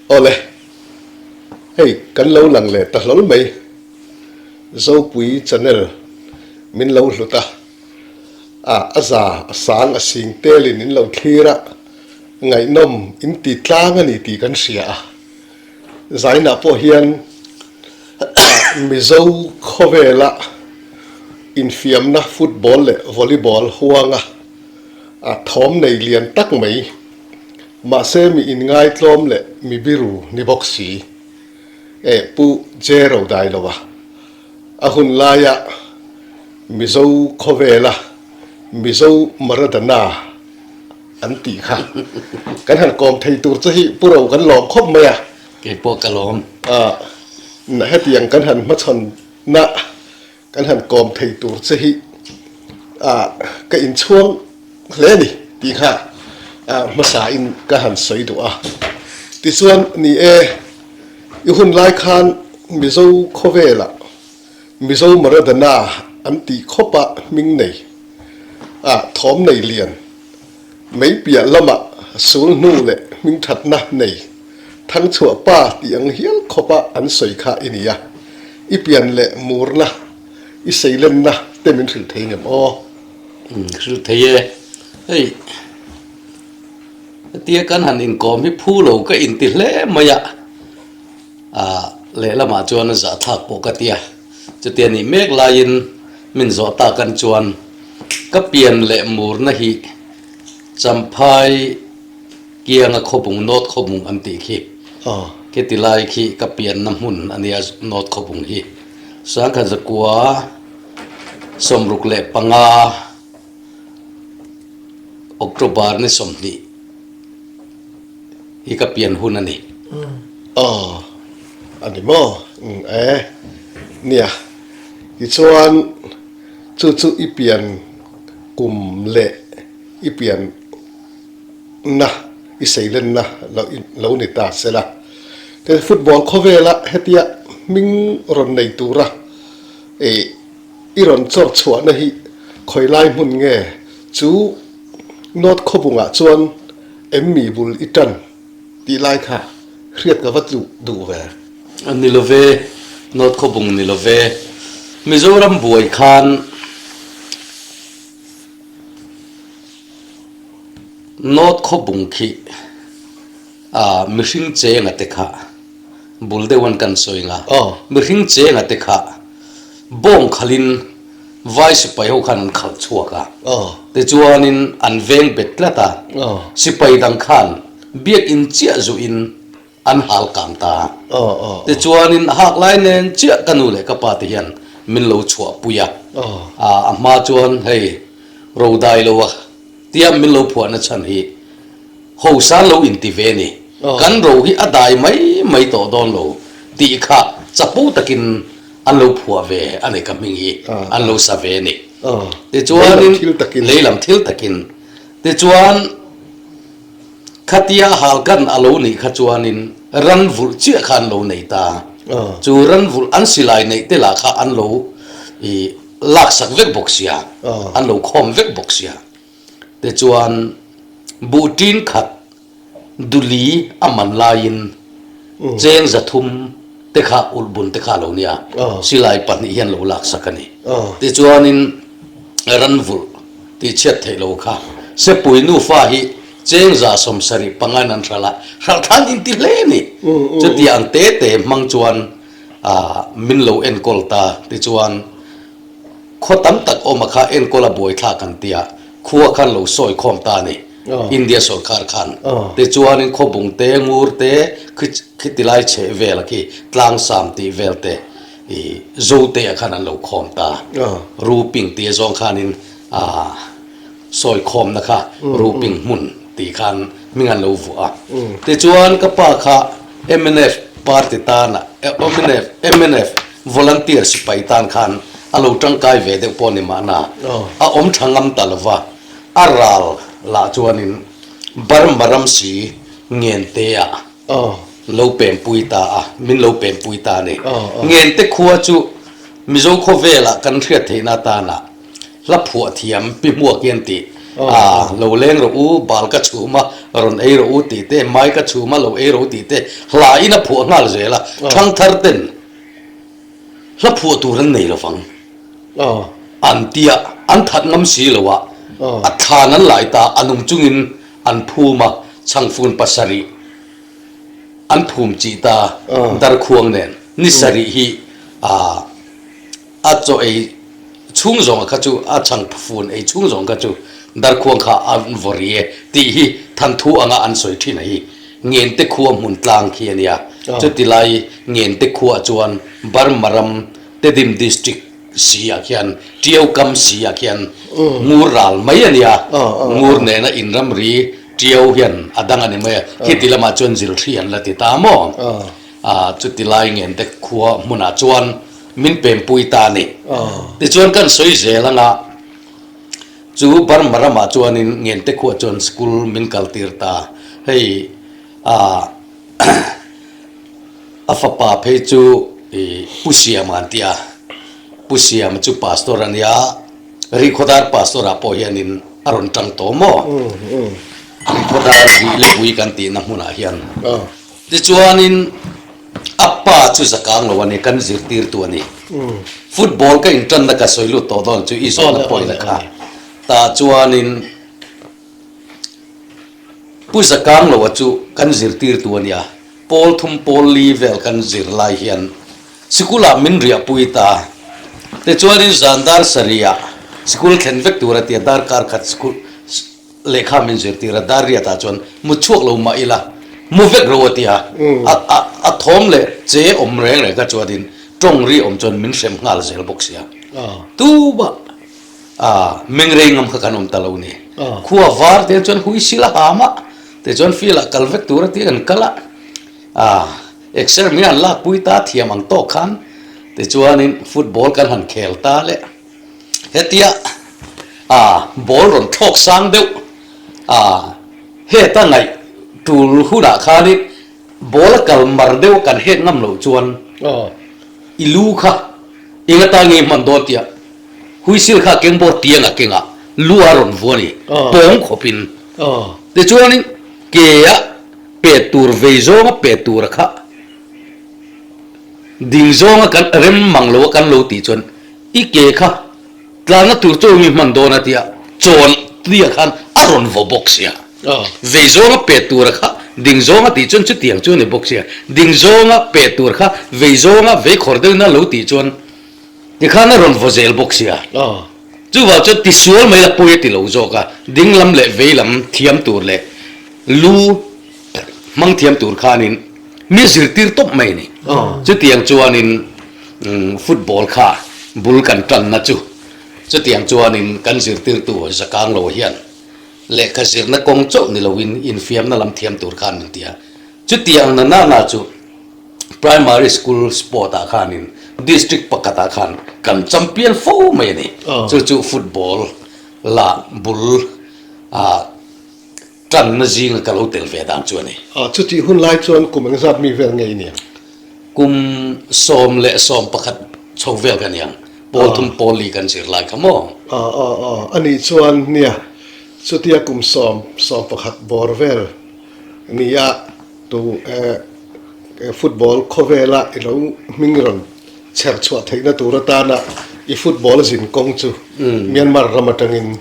Awle, hei kan lo lang leh ta hlawl mai. Zopui channel min lo hlut a, a a za a sang a sing telin in lo thlir a, ngaihnawm in ti tlang a ni tih kan hria a. Zainah pawh hian Mizo khawvela infiamna football leh volleyball huanga a thawm nei lian tak mai, mahse mi inngaitlawm leh mi biru ni bawk si e Pu Jero Dailova a hun laia Mizo khawvela Mizo Maradona An tih kha. Kan han kawm thei tur che hi Pu Ro kan lawm khawp mai a. Kei pawh ka lawm. Ah, hetiang kan han hmachhawn na kan han kawm thei tur che hi ah ka inchhuang hle a ni tih kha ah hmasa in ka han sawi duh a. Tichuan ni e, i hun lai khan Mizo khawvelah Mizo Maradona an tih khawpa hming nei ah thawm nei lian mei piah lamah sul hnu leh hmingthatna nei thangchhuah pa tih ang hial khawpa an sawi kha i ni a, i pian leh murna, i seilenna te min hrilh thei ngem aw? Hrilh thei e. Hei, hetia kan han inkawm hi phu lo ka inti hle mai a. A lehlamah chuan a zahthlak pawh ka ti a, chutia nih mek laiin min zawh tak an chuan ka pian leh murna hi Champhai kianga khawbung North Khawbung an tih khi khiti lai khi ka pianna hmun a nia North Khawbung hi Sangkhat zakua 65 October ni 20 hi ka pian hun a ni. Aw, a ni maw? Umm e, nia. Tichuan, chu chu i pian kum leh i pian na, i seilenna lo lo ni ta se la. Tin, football khawvela hetia hming rawn nei tura ih i rawn chawr chhuahna hi khawi lai hmun nge chu North khawbungah chuan Em mi bul i tan tih lai kha hriat ka va tluh duh ve. A ni lo ve, North Khawbung ni lo ve. Mizoram buai khan North Khawbung khi a mihring chenga te kha bul deuh an kan sawi nga. Mihring chenga te kha bawng khalin Vai sipai ho khan an khalh chhuak a, tichuanin an veng bet tlat a, sipai dang khan biakinn chiah zuhin an hal kang ta a. Tichuanin hak lai nen chiah ka nu leh ka pa te hian min lo chhuahpui a, a hma chuan hei ro dai lo a tia min lo phuahna chhan hi Hosa lo inti ve ni. Kan ro hi a dai mai mai tawh dawn lo tih kha chapo takin an lo phuah ve a ni ka hming hi an lo sa ve ni. Tichuanin leilam thil takin tichuan khatia halkan a lo nih kha chuanin ran vulh chiah kha an lo nei ta. Chu ran vulh an silai neih te lah kha an lo laksak vek bawk sia, an lo khawm vek bawk sia. Tichuan, buh ṭin khat duli a man laiin cheng 300 te kha ulhbun te kha a lo nia, silai pahnih hian lo laksak a ni. Tichuanin ranvulh tihchhiat theih lo kha Sepui nufa hi cheng 75 in an hralh a, hralh thlan inti hle a ni. Chuti ang te te hmang chuan min lo enkawl ta. Tichuan. Khaw tam tak awm a kha enkawl a buaithlak an tia, khua khan lo sawi khawm ta a ni, India sorkar khan. Tichuanin khaw bung te, ngur te, khi ti lai chheh vel a khi tlangsam tih vel te i Zote ah khan an lo khawm ta. Ruping tih zawng khanin sawi khawmna kha Ruping hmun tih khan hming an lo vuah a. Tichuan ka pa kha mnf party tana mnf mnf volunteer sipai tan khan a lo tangkai ve deuh pawh ni mahna a awm tha ngam ta lova a ral lah chuanin Burma ram si Ngente ah lo pempui ta a min lo pempui ta a ni. Ngente khua chu Mizo khawvelah kan hriat theihna atana Hla phuah thiam pi hmuak hian tih. A, lo leng rawh u, bal ka chhum a, rawn ei rawh u tih te, mai ka chhum a, lo ei rawh u tih te, hla in a phuah nghal zel a, thangthar ten hla phuah tur an nei lo vang. An tia, an that ngam si lo a, a thlan an lai ta, a nung chungin an phum a, chhangfun pasarih an phum chih ta, darkhuang nen ni sarih hi a. A chaw ei chhung zawng kha chu a chhang fun ei chhung zawng kha chu darkhuang kha a vaw ri e tih hi thanthu anga an sawi thin a hi. Ngente khua hmun tlang khi a nia. Chuti lai Ngente khuaah chuan Burma ram Tedim District si ah khian Tiau kam si ah khian ngur ral mai a nia. Ngur nena inramri Tiau hian a dang a ni mai a. Khiti lamah chuan zilhri an la ti ta maw? Chuti lai Ngente khua hmunah chuan Min pempui ta a ni. Tichuan kan sawi zel anga chu Burma ramah chuanin Ngente khuah chuan school min kaltir ta. Hei a fapa phei chu Pu Siama an ti a, Pu Siama chu pastor a nia, Rihkhawdar pastor ah pawh hianin a rawn tang tawh maw? Rihkhawdar rih leh ui kan tihna hmunah hian. Tichuanin A pa chu zakang lo a ni, kan zirtirtu a ni. Football ka intanna ka sawi lut tawh dawn chu i zawhna point a kha. Tah chuanin Pu Zakang Loa chu kan zirtirtu a nia, pawl thum pawl li vel kan zir lai hian sikulah min riahpui ta. Tichuanin zan dar sarihah sikul thlen vek tur a tia, darkar khat sikul Lehkha min zirtir a, dar riatah chuan mu chhuak lo mah ila, mu vek ro a ti a, a thawm leh che awm reng reng kha chuanin tawng ri awm chuan min hrem nghal zel bawk sia. Tumah mengrei ngam kha kan awm ta lo ni. Khua var te chuan hui sil a ham a, tichuan field ah kal vek tur a ti a kan kal a, exer min han lakpui ta thiam ang tawk khan tichuanin football kan han khel ta leh. Hetia a ball rawn thlawk sang deuh a heta ngaih tul hunah khanin ball a kal mar deuh a kan het ngam loh chuan i lu kha eng atan nge i hman dawn tia whistle kha a keng bawr tiang a kengah lu a rawn vu a ni pawng khawpin tichuanin ke a pet tur vei zawnga pet tura kha Ding zawnga kan rem mang lo a kan lo tih chuan i ke kha tlanna tur chu mi hman dawn a tia chawn tia khan a rawn vaw bawk sia. Vei zawnga pe tura kha ding zawnga tih chuan chutiang chu a ni bawk sia. Ding zawnga pe tur kha vei zawnga vei khawr deuhin a lo tih chuan tikhan a rawn vaw zel bawk sia. Chuvang chuan tisual mai la pawi a ti lo zawk a, ding lam leh vei lam thiam tur leh lu hmang thiam tur khanin mi zirtir tawp mai a ni. Chutiang chuanin football kha bul kan tanna chu chutiang chuanin kan zirtirtu Zakang lo hian lehkha zirna kawng chauh ni loin infiamna lam thiam tur khan min ti a. Chutiang na nana chu Primary school sport ah khanin district pakhatah khan kan champion fo mai a ni. Chu chu football la bul ah Tanna zinga ka lo tel ve dan chu a ni. Chutih hun lai chuan kum engzat mi vel nge i niang? Kum 11 chho vel ka niang. Pawl thum pawl li kan zir lai kha maw? A nih chuan nia, chutia kum sawm, 11 bawr vel nia tu football khawvela i lo hming rawn Chher chhuah theihna tur atana i football zin kawng chu Myanmar ram atangin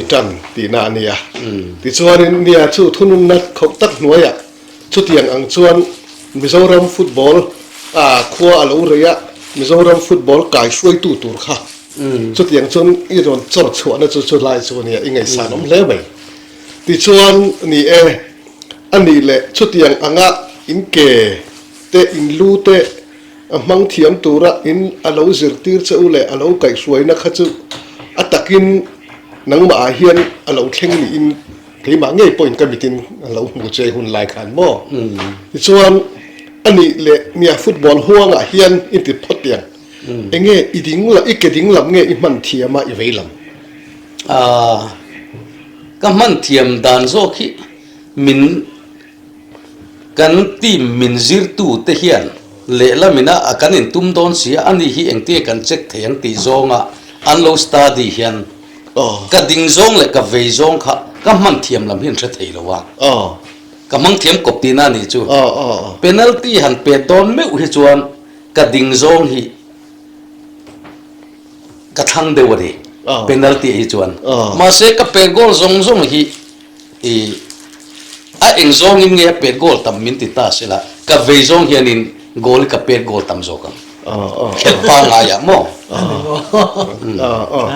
i tan tihna a ni a. Tichuanin nia chu thununna khauh tak hnuaiah chutiang ang chuan Mizoram football khua a lo rei a, Mizoram football kai hruaitu tur kha chutiang chuan i rawn chawr chhuahna chu chu lai chu a nia, i ngaihsan awm hle mai. Tichuan ni e, a nih leh chutiang anga in ke te in lu te a hmang thiam tura in a lo zirtir che u leh a lo kaihhruaina kha chu a takin nangmah ah hian a lo thleng niin keimah ngei pawhin ka mitin a lo hmu che hun lai khan maw? Tichuan a nih leh nia football huangah hian i ti phawt tiang enge i ding i ke ding lam nge i hman thiam a i vei lam? Aaa ka hman thiam dan zawk hi min Kan team min zirtu te hian lehlam ina a kan intum dawn si a, ani hi engtinge kan check thei ang tih zawnga an lo study hian. Ka ding zawng leh ka vei zawng kha ka hman thiam lam hi an hre thei lo a. Ka hmang thiam kawp tihna a nih chu. Penalty han pet dawn meuh hi chuan ka ding zawng hi ka thlang deuh a ni penalty ah hi chuan. Mahse ka pet goal zawng zawng hi i a eng zawngin nge a pet goal tam min ti ta sela ka vei zawng hianin goal hi ka pet goal tam zawk ang. Khelh pangngai ah maw?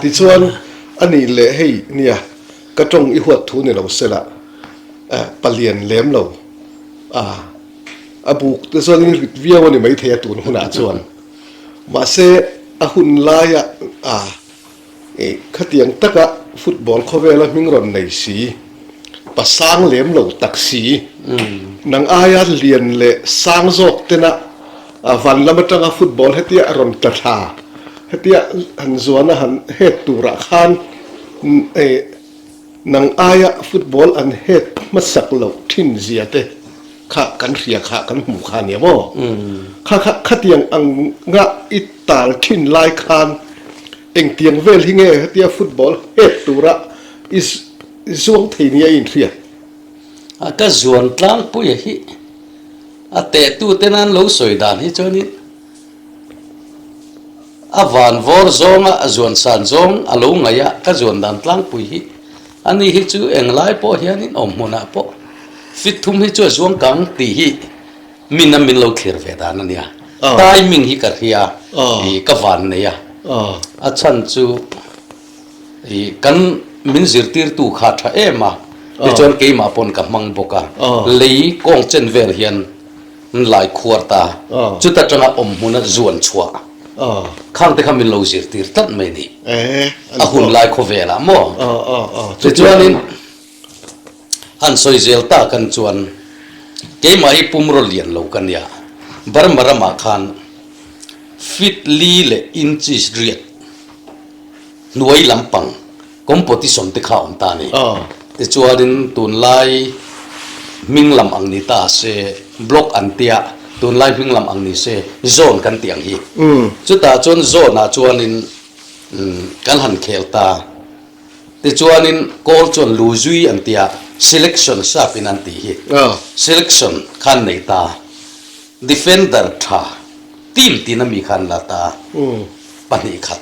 Tichuan a nih leh hei nia ka tawng i huat thu ni lo sela palian lem lo a a buk te chuan in rit viau a ni maithei a tun hunah chuan. Mahse, a hun laia a khatiang taka football khawvela hming rawn nei si, pa sang lem lo tak si, nang aia lian leh sang zawk tena van lam atanga football hetia a rawn tla thla, hetia han zuana han het turah khan Nang aia football an het hmasak loh thin zia te kha kan hria kha kan hmu kha nia maw? Kha kha khatiang anga i tal thin lai khan engtiang vel hi nge hetia football het tura i zuang thei nia i inhria? A ka zuan tlangpuia hi a tehtu ten an lo sawi dan hi chuanin A van vawr zawnga a zuan san zawng a lo ngaih a, ka zuan dan tlangpui hi a ni hi chu englai pawh hianin awm hmunah pawh fit thum hi chu a zuang kang tih hi min a min lo thlir ve dan a nia. Timing hi ka hria i ka van nei a, a chhan chu i kan min zirtirtu kha tha em a, tichuan keimah pawn ka hmang bawk a, lei kawng chen vel hian An lai khuar ta. Chuta tanga awm hmuna zuan chhuah khang te kha min lo zirtir tlat mai ni. A hun lai khawvelah maw? Tichuanin han sawi zel tak an chuan keimah hi pumraw lian lo ka nia. Burma ramah khan feet li leh inches riat hnuai lampang Competition te kha awm ta a ni. Tichuanin tunlai hming lam ang ni ta se, block an tia, tunlai hming lam ang ni se, zone kan tih ang hi. Chutah chuan zone ah chuanin kan han khel ta. Tichuanin kawl chuan luzui an tia, selection sap in an tih hi. Selection khan nei ta. Defender tha team tina mi khan la ta 2 khat.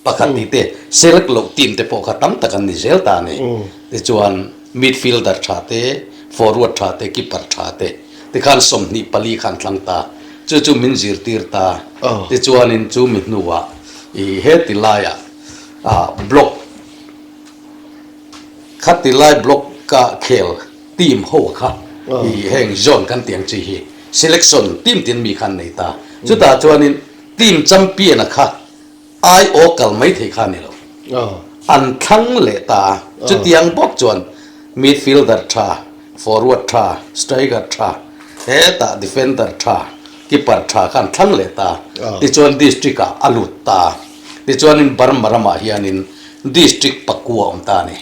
Pakhat tih te, select loh team te pawh kha tam tak an ni zel ta a ni. Tichuan midfielder tha te, forward tha te, keeper tha te tikhan 24 khan thlang ta. Chu chu min zirtir ta. Tichuanin chu mi hnuah i heti laiah block khati lai block ka khel team ho kha i heng zone kan tih ang chi hi selection team tin mi khan nei ta. Chutah chuanin team champion a kha Ai aw kal mai thei kha a ni lo. An thlang leh ta a, chutiang bawk chuan midfielder tha, forward tha, striker tha, hetah defender tha, keeper tha kha an thlang leh ta. Tichuan district ah a lut ta a, tichuanin Burma ramah hianin district pakua a awm ta a ni.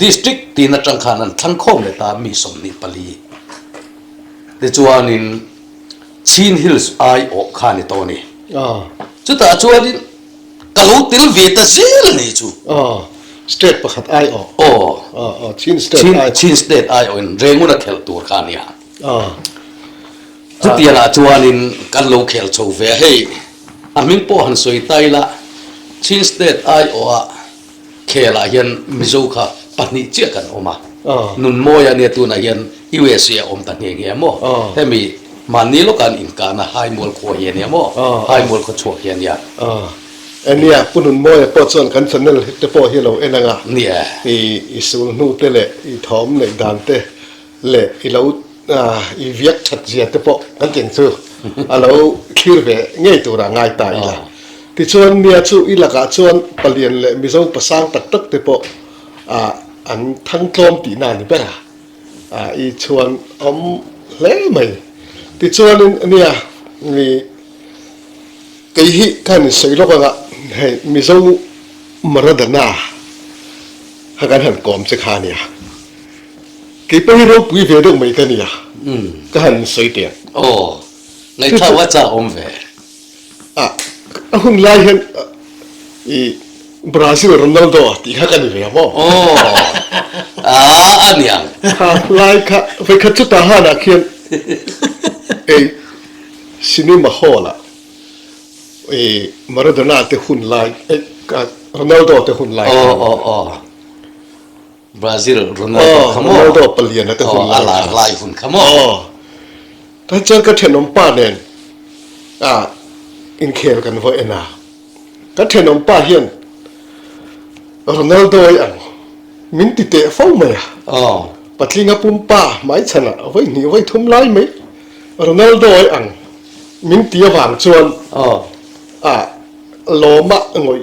District tin atang khan an thlang khawm leh ta a mi 24. Tichuanin. Chin Hills ai awh kha ni tawh a ni. Chutah chuanin ka lo tel ve ta zel a ni chu. State pakhat ai awh. Aw. Chin State ai awh. Chin State ai awhin Renguna khelh tur kha a nia. Chutiangah chuanin kan lo khel chho ve a, hei a hming pawh han sawi ta ila Chin State ai awha Khelah hian Mizo kha pahnih chiah kan awm a, Nunmawia nia tunah hian USA a awm ta nghe nghe a maw? Hemi mahni lawkah an inkahna Haimual khua hi a nia maw? Haimual khaw chhuak hi a nia. Ania, Pu Nunmawia pawh chuan kan channel te pawh hi a lo en ang a, i sul hnu te leh i thawm neih dan te leh i lo I viak that zia te pawh kan tih ang chu a lo thlir ve ngei turah ngai ta ila. Tichuan nia chu i lakah chuan palian leh Mizo pasang tak tak te pawh an thang tlawm tihna a ni ber a, i chhuan awm hle mai. Tichuanin nia mi kei hi ka han insawi lawk anga hei Mizo Maradona kha kan han kawm che kha a nia. Kei pawh hi ropui ve deuh mai ka nia, ka han sawi teh ang. Aw, ngaihthlak a chak awm ve. A, a hun lai hian i Brazil Ronaldo tih kha ka ni ve a maw? Aw, aa a niang. Kha lai kha vawikhat chu Tahan ah khian ei cinema hall ah ei Maradona te hun lai ei Ronaldo te hun lai khan. Aw aw aw Brazil Ronaldo kha maw? Ronaldo paliana te hun lai kha. A lar lai hun kha maw? Aw tah chuan ka thenawm pa nen ah inkhel kan vaw en a. Kan thenawm pa hian Ronaldo i ang min ti teh fo mai a, patlinga pumpa hmaichhanah vawi hnih vawi thum lai mai Ronaldo i ang min ti avang chuan a lawma ngawih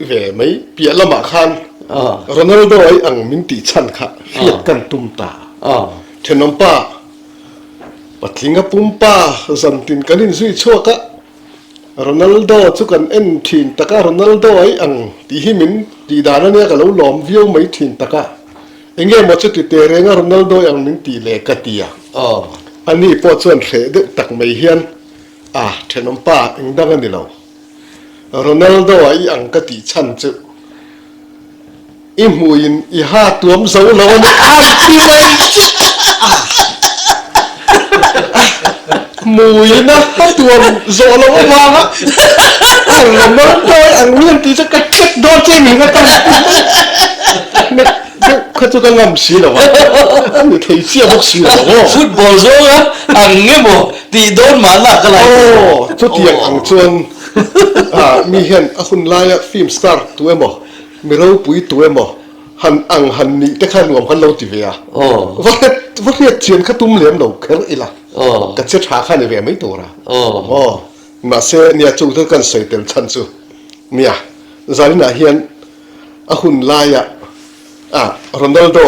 ve mai piah lamah khan Ronaldo i ang min tih chhan kha hriat kan tum ta. Thenawm pa patlinga pumpa zantin kan inzui chhuak a. Ronaldo chu kan en thin tak a, Ronaldo ai ang tih hi min tih dan a nia ka lo lawm viau mai thin tak a, enge maw chu ti teh reng a Ronaldo ai ang min tih leh ka ti a, ani pawh chuan hreh deuh tak mai hian a thenawm pa eng dang a ni lo, Ronaldo ai ang ka tih chhan chu. I hmuiin i ha tuam zo lo a ni a ti mai chu a hmuiin a ha tuam zawh loh avanga a rawn tawi ang mi an tih chu ka check dawn che ni ka tan mai deuh kha chu ka ngam si lo a a ni thei chiah bawk si lo aw. Football zawnga ang nge maw tih dawn mahna ka lai thei lo. Aw chutiang ang chuan mi hian a hun laia film star tu emaw Mi ropui tu emaw han ang han nih te kha nuam kan lo ti ve a, va hret va hriat chian kha tum lem lo kher ila, ka che tha kha ni ve mai tur a, aw mahse nia chung chu kan sawi tel chhan chu nia zaninah hian a hun laia ah Ronaldo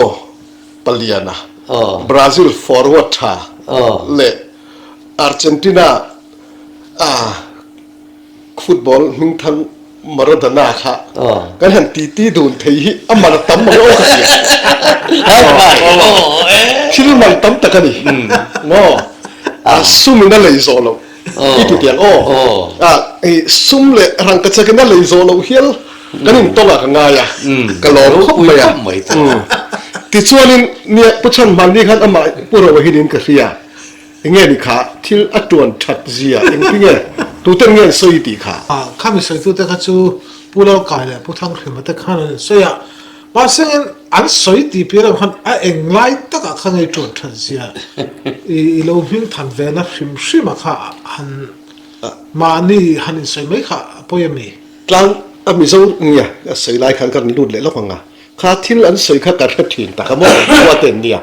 paliana Brazil forward tha leh Argentina ah Football hmingthang Maradona kha kan han titi dun thei hi a man a tam ang aw ka ti a. Thil man tam tak a ni maw? A sumin a lei zawh loh i ti tiang aw. Sum leh rangkachak in a lei zawh loh hial kan intawng ah ka ngai a, ka lawm khawp mai a. Tichuanin nia Pu Chhanhmanni khan amah Pu Roa hi niin ka hria. Enge ni kha thil a tuan that zia engti nge tuten nge an sawi tih kha? Khami sawitute kha chu Pu Lalkai leh Pu Thanghrima te khan an sawi a, mahse in an sawi tih piah lam khan a eng lai takah kha ngei tuan that zia i lo hming than ve na hrim hrim a kha han mahni han insawi mai kha a pawi a mi? Tlang a Mizo nia a sawi lai khan ka rawn lut leh lawk ang a, kha thil an sawi kha ka hre thin tak a maw khua te an nia,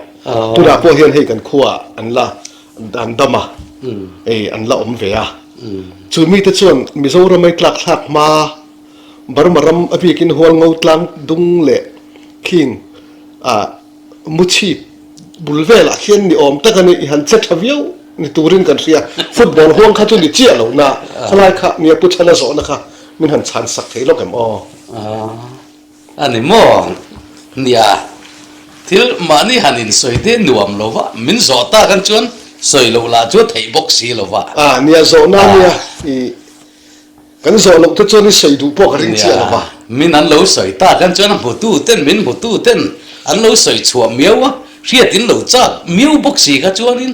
tunah pawh hian hei kan khua an la an dam a, hei an la awm ve a, chu mite chuan Mizoram ai tlak thlak hma Burma ram a bikin Hualngo tlang dung leh khing ah Muchhip bul velah khian ni awm tak a ni, i han che tha viau ni turin kan hria. Football huang kha chu ni chiah lo na, khalai kha nia Pu Chhana zawhna kha min han chhan sak thei lawk em aw? A ni maw? Nia, thil mahni han insawi te nuam lo va, min zawh tak an chuan sawi loh lah chu a theih bawk si lo va. A nia, zawhna nia, i Kan zawh loh te chuan i sawi duh pawh ka ring chiah lo va. Min an lo sawi tak an chuan a hmutu ten min hmutu ten an lo sawi chhuah miau a, hriat in lo chak miau bawk si kha chuanin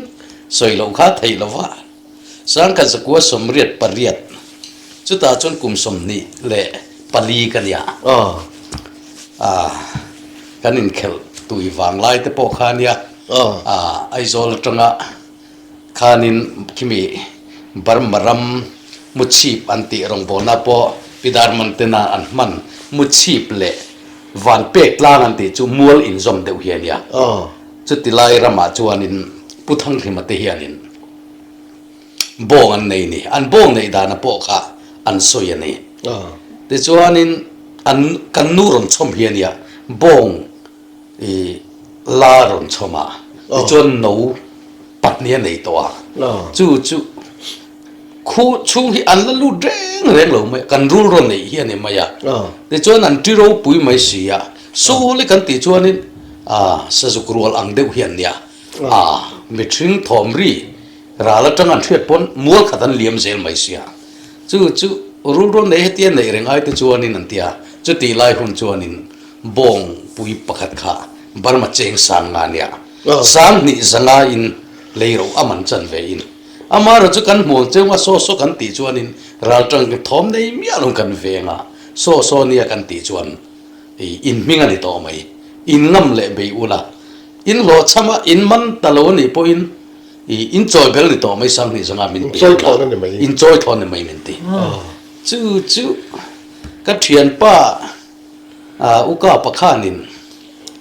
sawi loh kha theih lo va. Sangkhat zakua 88 chutah chuan kum 24 ka nia. Kan inkhelh tui vang lai te pawh kha nia Aizawl atanga Khanin khimi Burma ram Muchhip an tih rawngbawlna pawh Pi Darman tena an hman Muchhip leh Vanpek tlang an tih chu mual inzawm deuh hi a nia. Chuti lai ramah chuanin Pu Thanghrima te hianin bawng an nei ni. An bawng neih dana pawh kha an sawi a ni. Tichuanin an kan nu rawn chhawm hi a nia bawng I la rawn chhawm a, tichuan no pahnih a nei tawh a, chu chu khu chhung hi an la lut reng reng lo mai a, kan rul rawn neih hi a ni mai a, tichuan an ti ropui mai si a, sawl hi kan tih chuanin sazuk rual ang deuh hi an nia, mihring thawm ri ral atang an hriat pawn mual khat an liam zel mai si a, chu chu rul rawn neih hetia neih reng ai te chuanin an ti a. Chutih lai hun chuanin bawngpui pakhat kha Burma cheng sang nga nia, 2000 in lei ro a man chan ve in. Amaherawh chu kan hmuang cheu a saw saw kan tih chuanin raltang thawm nei miah lo kan veng a, saw saw nia kan tih chuan in hming a ni tawh mai. In ngam leh bei ula, in hlawhchham a, in man ta lo a nih pawhin in chawi bel ni tawh mai 2000 min pe ula, in chawi thawn ni mai min ti. Chu chu ka thianpa U Kapa khanin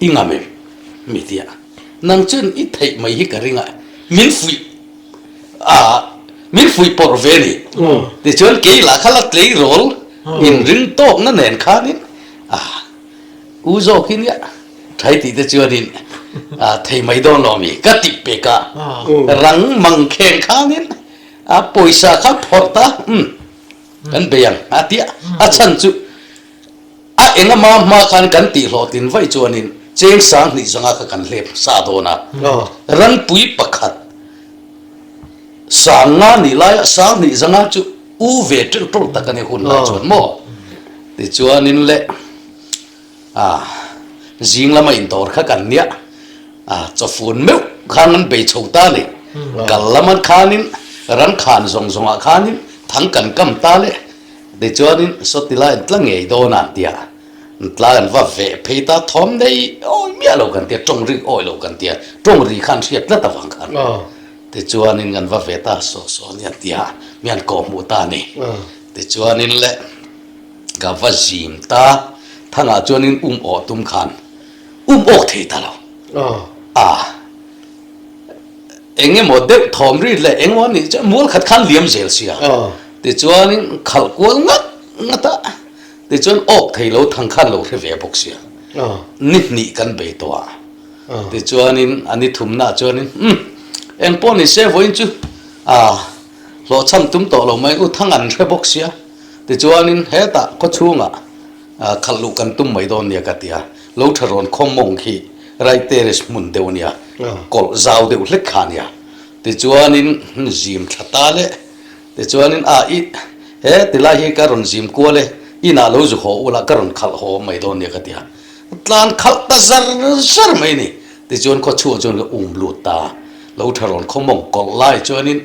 i ngam em? Mi ti a, nang chuan i theih mai hi ka ring a, min fuih a, min fuih pawrh ve ni. Tichuan kei lah kha la tleirawl inring tawkna nen khanin a, u zawk hi nia, thai tih te chuanin a thei mai dawn lo mi ka tih pek a, rang mang kheng khanin a pawisa kha phawrh ta, umm kan bei ang a ti a, a chhan chu A engama hma khan kan tih hlawhtlin vaih chuanin cheng 2000 zanga kha kan hlep sa dawn a, ranpui pakhat 5000 nih laia 2000 zanga chu u ve ṭeuh ṭawlh tak a ni hun lai chuan maw? Tichuanin le a zing lama indawr kha kan nia a chawfun meuh khan an bei chho ta a ni. Kal lama khanin ran khan zawng zawngah khanin thang kan kam ta le. Tichuanin sawti lai an tla ngei dawn a an ti a, an tla an va veh phei ta thawm nei awi miah lo kan ti a, tawng rik awi lo kan ti a, tawng ri khan hriat tlat avang khan tichuanin kan va ve ta saw saw nia ti a, mi an kawh hmuh ta a ni. Tichuanin le ka va zim ta, thangah chuanin um awh tum khan um awk thei ta lo a. Eng emaw deuh thawm ri leh eng emaw a nih chuan mual khat khan liam zel sia. Tichuanin khalh kual ngat ngat a, tichuan awk thei lo thang khan lo hre ve bawk sia. Ni hnih kan bei tawh a, tichuanin a ni thumnaah chuanin umm eng pawh ni se vawiin chu ah hlawhchham tum tawh lo mai u thang an hre bawk sia. Tichuanin hetah khawchhungah Khalh luh kan tum mai dawn nia ka ti a, lo tha rawn khaw mawng khi right terrace hmun deuh a nia, kawlh zau deuh hlek kha a nia. Tichuanin zim tha ta le, tichuanin a i he tilai hi ka rawn zim kual e, inah lo zu haw ula ka rawn khalh haw mai dawn nia ka ti a, tlan khalh ta zar zar mai a ni. Tichuan khaw chhuah chuan ka um lut ta, lo tha rawn khaw mawng kawlh lai chuanin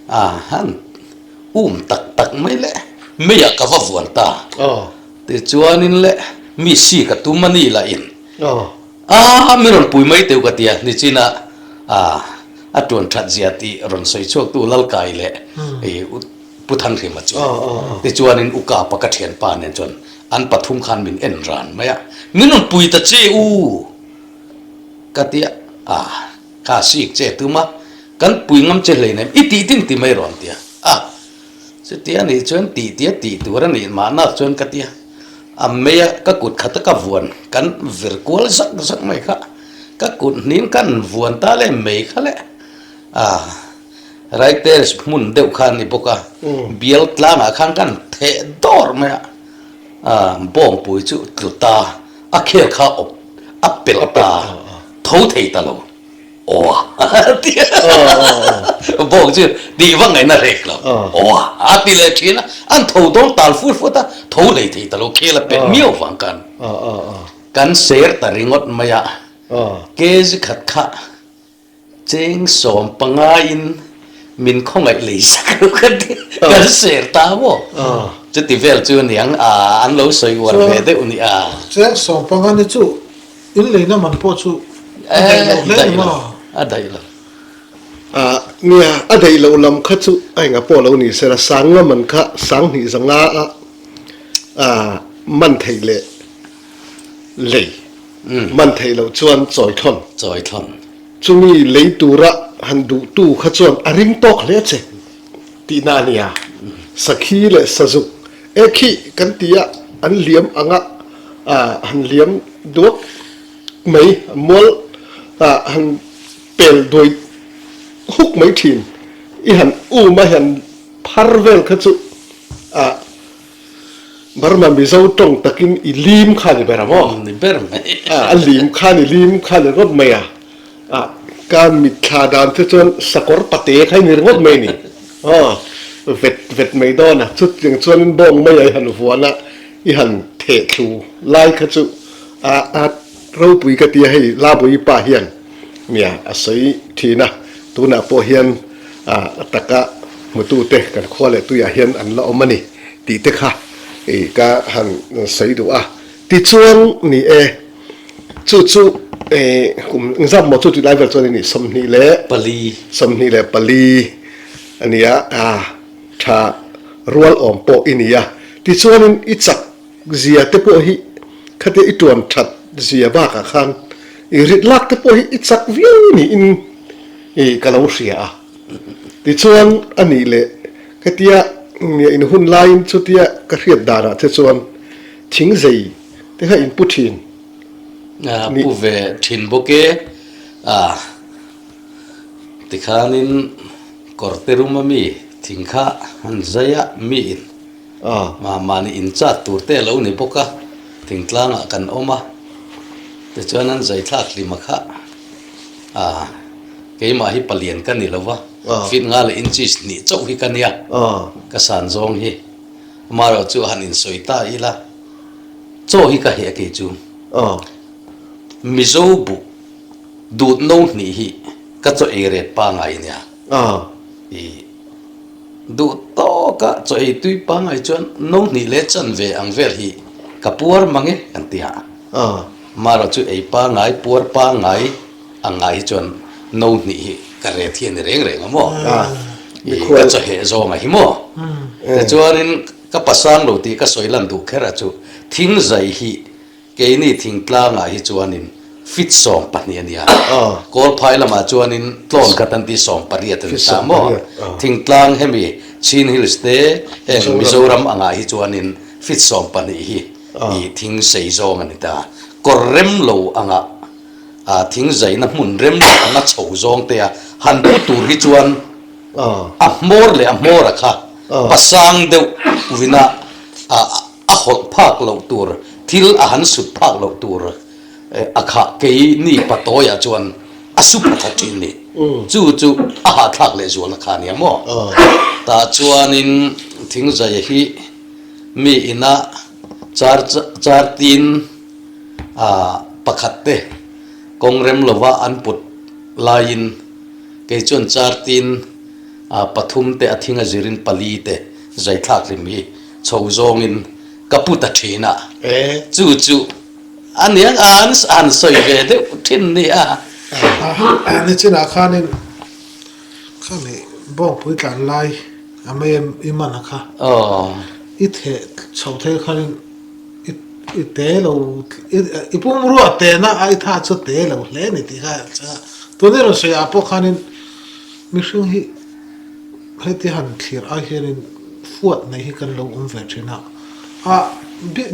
a han. Um tak tak mai le, meiah ka va vuan ta. Tichuanin le, mi si ka tum a ni lah in. A, mi rawn pui mai teuh ka ti a, nichina a tuan that zia tih rawn sawi chhuaktu Lalkai leh Pu Thanhrima chu. Tichuanin u Kapa ka thianpa nen chuan an pathum khan min en ran mai a, min rawn pui ta che u ka ti a, a. Kha sik che tum a, kan pui ngam che hleinem i tih ting ti mai rawn tia. A, chutia nih chuan tih tia tih tur a nih mahnak chuan ka tia. A mei a, ka kut khat a ka vuan kan vir kual zak zak mai kha. Ka kut hnin kan vuan ta le mei kha le. A, Raiters hmun deuh kha a ni bawk a, bial tlangah khan kan theh dawr mai a. A, bawngpui chu tlu ta, a khel kha awp a pelh ta. Tho thei ta lo aw a ti a, bawk chu tih va ngaihna rek lo aw a ti leh thin a, an tho dawn tal fut fut a, tho hlei thei ta lo khel a pet miau vang khan kan ser ta ringawt mai a, kg khat kha Cheng 15 in min khawngaih lei sak lo ka ti, kan ser ta maw? Chuti vel chu aniang a, an lo sawi uar ve deuh ni a. Cheng 15 ni chu in leina man pawh chu a daih lo hle ni maw? A daih lo. Nia, a daih loh lam kha chu a enga pawh lo ni sela, sanga man kha 2000 a man theih leh lei man theih loh chuan chawi thlawn. Chawi thlawn. Chumi lei tura han duhtu kha chuan a ring tawk hle che tihna a nia. Sakhi leh sazuk e khi kan ti a, an liam anga han liam duak mai, mual han pel duai huk mai thin. I han um a, i han phar vel kha chu Burma Mizo tawng takin i lim kha ni ber a maw? Ni ber mai. A lim kha ni lim kha ni ringawt mai a. Ka mitthla dan te chuan sakawr pate kha i ni ringawt mai ni. Vet vet mai dawn a, chutiang chuanin bawng mai a i han vuan a, i han. theh thlu lai kha chu a ropui ka ti a, hei Labuii pa hian nia a sawi thin a, tunah pawh hian a taka hmutute kan khua leh tuiah hian an la awm a ni tih te kha ka han sawi duh a. Tichuan ni e, chu chu kum engzat maw chu tih lai vel chuan i nih 24 24 a nia a. Tha rual awm pawh i ni a, tichuanin i chak zia te pawh hi khatia i tuan that zia bakah khan i rit lak te pawh hi i chak viau niin i ka lo hria a. Tichuan a nih leh khatia nia in hun laiin chutia ka hriat danah che chuan thing zei te kha in pu thin ni. Pu ve thin bawk e a. Tikhanin kawrte rum a mi thing kha an zai a, mi in mahni in chat tur te a lo ni bawk a, thingtlangah kan awm a, tichuan an zai thlak hlim a kha a, keimah hi palian ka ni lo va, feet nga leh inches hnih chauh hi ka nia, ka san zawng hi, amaherawh chu han insawi ta ila, chaw hi ka heh kei chu, Mizo buh. Dut no hnih hi ka chaw ei ret pangai nia. I duh tawka chaw ei tui pangai chuan no hnih leh chan ve ang vel hi ka puar mang e kan ti a. Marawh chu ei pangai puar pangai ang ngai hi chuan no hnih hi ka ret hi a ni reng reng a maw. I ka chaw heh zawnga hi maw. Tichuanin ka pasang lo tih ka sawi lan duh kher a chu thingzai hi Keini thingtlangah hi chuanin fit 12 a nia. Kawlphai lamah chuanin tlawn khat an ti 18 a ni ta maw? Thingtlang hemi Chin Hills te heng Mizoram angah hi chuanin fit 12 hi i thing sei zawng a ni ta. Kawr rem lo angah thing zaina hmun rem lo anga chho zawng te a han pu tur hi chuan a hmawr leh a hmawra kha pasang deuh vina a A hawlh phak loh tur, thil a han sut phak loh tur a khah kei ni patawiah chuan a su pakhat thin ni. Chu chu a hahthlak leh zualna kha a nia maw? Tah chuanin thingzaia hi mi ina char char tin pakhat te kawng rem lova an put laiin kei chuan char tin pathum te a thing a zirin pali te zaithlak hlim hi Chho zawngin ka pu ta thin a, chu chu a niang an han sawi ve deuh thin nia. Nichinah khanin khami bawngpui tlan lai a mei i man a kha i theh chho thei khanin i te lo i pumrua tehna a i tha chu te lo hle a ni tih kha tun i rawn sawi ah pawh khanin mihring hi Heti han thlir ai hianin fuat nei hi kan lo awm ve thin a, a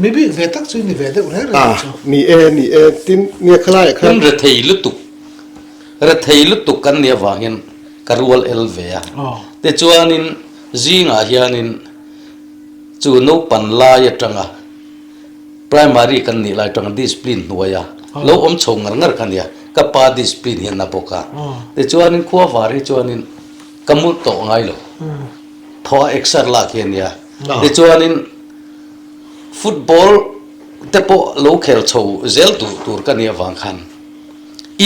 mi bik ve tak chu i ni ve deuh reng reng ang chu. Ni e, ni e, tin nia khalaiah khan. Tin rethei lutuk, rethei lutuk kan nih avangin ka rual el ve a, tichuanin zingah hianin chu naupan lai atanga Primary kan nih lai tang discipline hnuaia lo awm chho ngar ngar ka nia, ka pa discipline hian a bawk a, tichuanin khua var hi chuanin ka mu tawh ngai lo, thaw a exer lak hi a nia, tichuanin football te pawh lo khel chho zel duh tur ka nih avang khan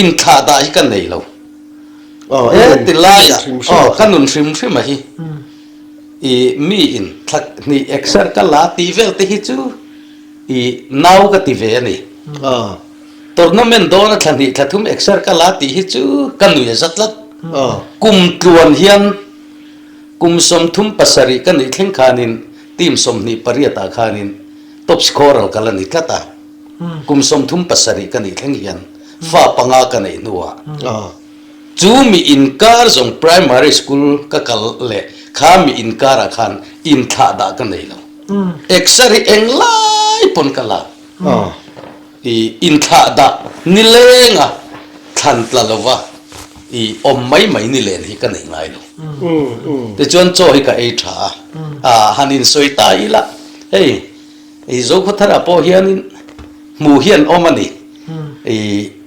inthlah dah hi ka nei lo, heti laiah aw ka nun hrim hrim a hi. I mi in thla hnih exer ka la tih vel te hi chu i nau ka ti ve a ni. Tournament dawna thla hnih thla thum exer ka la tih hi chu ka nui a za tlat. Kum tluan hian kum 37 ka nih thleng khanin team 28 ah khanin top scorer ka la ni tlat a. Kum 37 ka nih thleng hian fa panga ka neih hnuah. Chu mi inkar zawng primary school ka kal leh kha mi inkarah khan inthlah dah ka nei lo. Exer hi englai pawn ka la. I inthlah dah nilenga thlan tla lova i awm mai mai nilen hi ka nei ngai lo. Tichuan chaw hi ka ei tha a, a han insawi ta ila hei I Zokhawtharah pawh hianin hmuh hi an awm a ni. I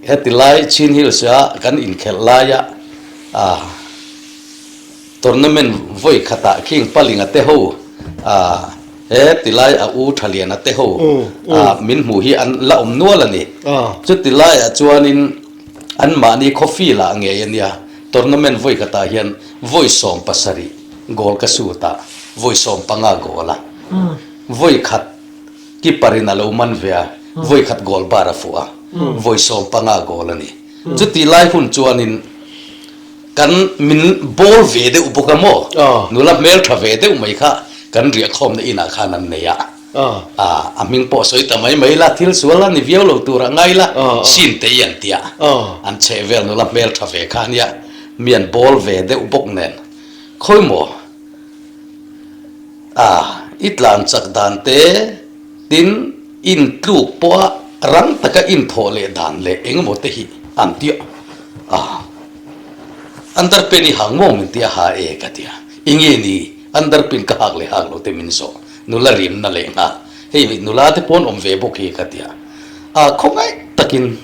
heti lai Chin Hills a kan inkhelh laia a tournament vawi khatah khing Palinga te ho a. He tilai a u Thaliana te ho min hmuh hi an la awm nual a ni. Chuti laiah chuanin anmahni khawfi lah ngei a nia, tournament vawi khatah hian vawi 70 goal ka shoot a, vawi 15 goal a, vawi khat keeper in a lo man ve a, vawi khat goal bar a fuh a, vawi 15 goal a ni. Chuti lai hun chuanin Kan min bawl ve deuh bawk a maw? Nula hmel tha ve deuh mai kha kan riahkhawmna inah khan an nei a. A hming pawh sawi ta mai mai la, thil sual a ni viau lo tur a ngai la, sin te i an tia. An chheh vel nula hmel tha ve kha a nia, mi an bawl ve deuh bawk nen. Khawi maw? A, i tlan chak dan te, tin intluk pawha rang taka inthawh leh dan leh engemaw te hi an tia. A, underpin i hak maw min tia ha e ka tia. I nge ni underpin ka hak leh hak lo te min zawh, nula rimna leh nghal. Hei nula te pawn awm ve bawk hi ka tia. A, khawngaih takin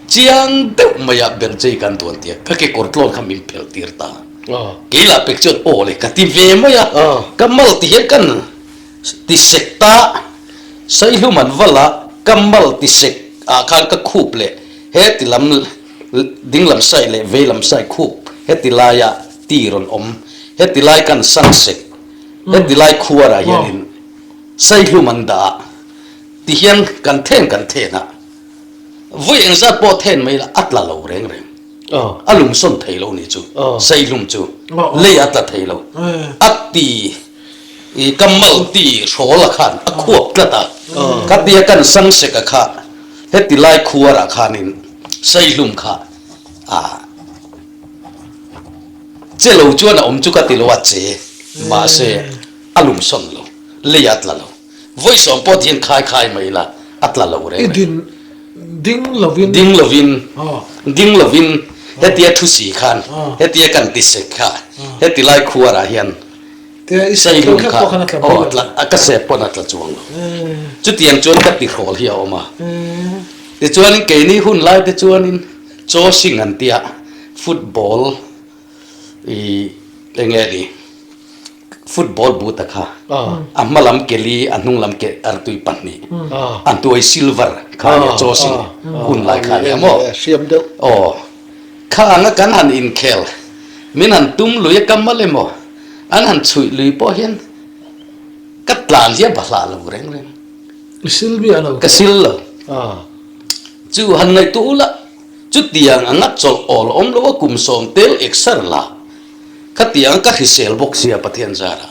chiang deuh maia Berjei kan duan tia ka kekawr tlawn kha min phelh tir ta. Kei lah pek chuan aw le ka ti ve mai a, ka mal ti hian kan ti sek ta, Saihlum an val a, ka mal ti sek ah khan ka khup leh heti lam ding lam side leh vei lam side khup heti laia ti rawn awm, heti lai kan sang sek, heti lai khuarah hianin Saihlum an dah a, ti hian kan then kan then a, vawi engzat pawh then mai la a tla lo reng reng. A lungsawn thei lo nih chu, Seihlum chu lei a tla thei lo. A ti i ka mal ti hrawl a khan a khuap tlat a. Khatia kan sang sek a kha heti lai khuarah khanin Seihlum kha a che lo chuan a awm chu ka ti lo a che mahse a lungsawn lo, lei a tla lo. Vawi sawm pawh ti hian khai khai mai ila a tla lo reng reng. Ding lovin. Ding lovin. Ding lovin hetia thu si khan hetia kan ti sek kha heti lai khuarah hian Saihlum kha aw a ka sep pawn a tla chuang lo. Chutiang chuan ka tihrawl hi a awm a. Tichuanin keini hun lai te chuanin chaw sing an tia football i enge ni Football boot a kha a hma lam ke li a hnung lam ke artui pahnih a hnuai silver kha a nia chaw sing hun lai kha a nia maw aw kha anga kan han inkhel min han tum lui a ka mal emaw an han chhuih lui pawh hian ka tlan hian va hlah lo reng reng ka sil lo chu han ngaihtuah ula chutiang anga chawlh awl awm lo a kum sawm tel exer la. Khatiang ka hrisel bawk sia Pathian zara.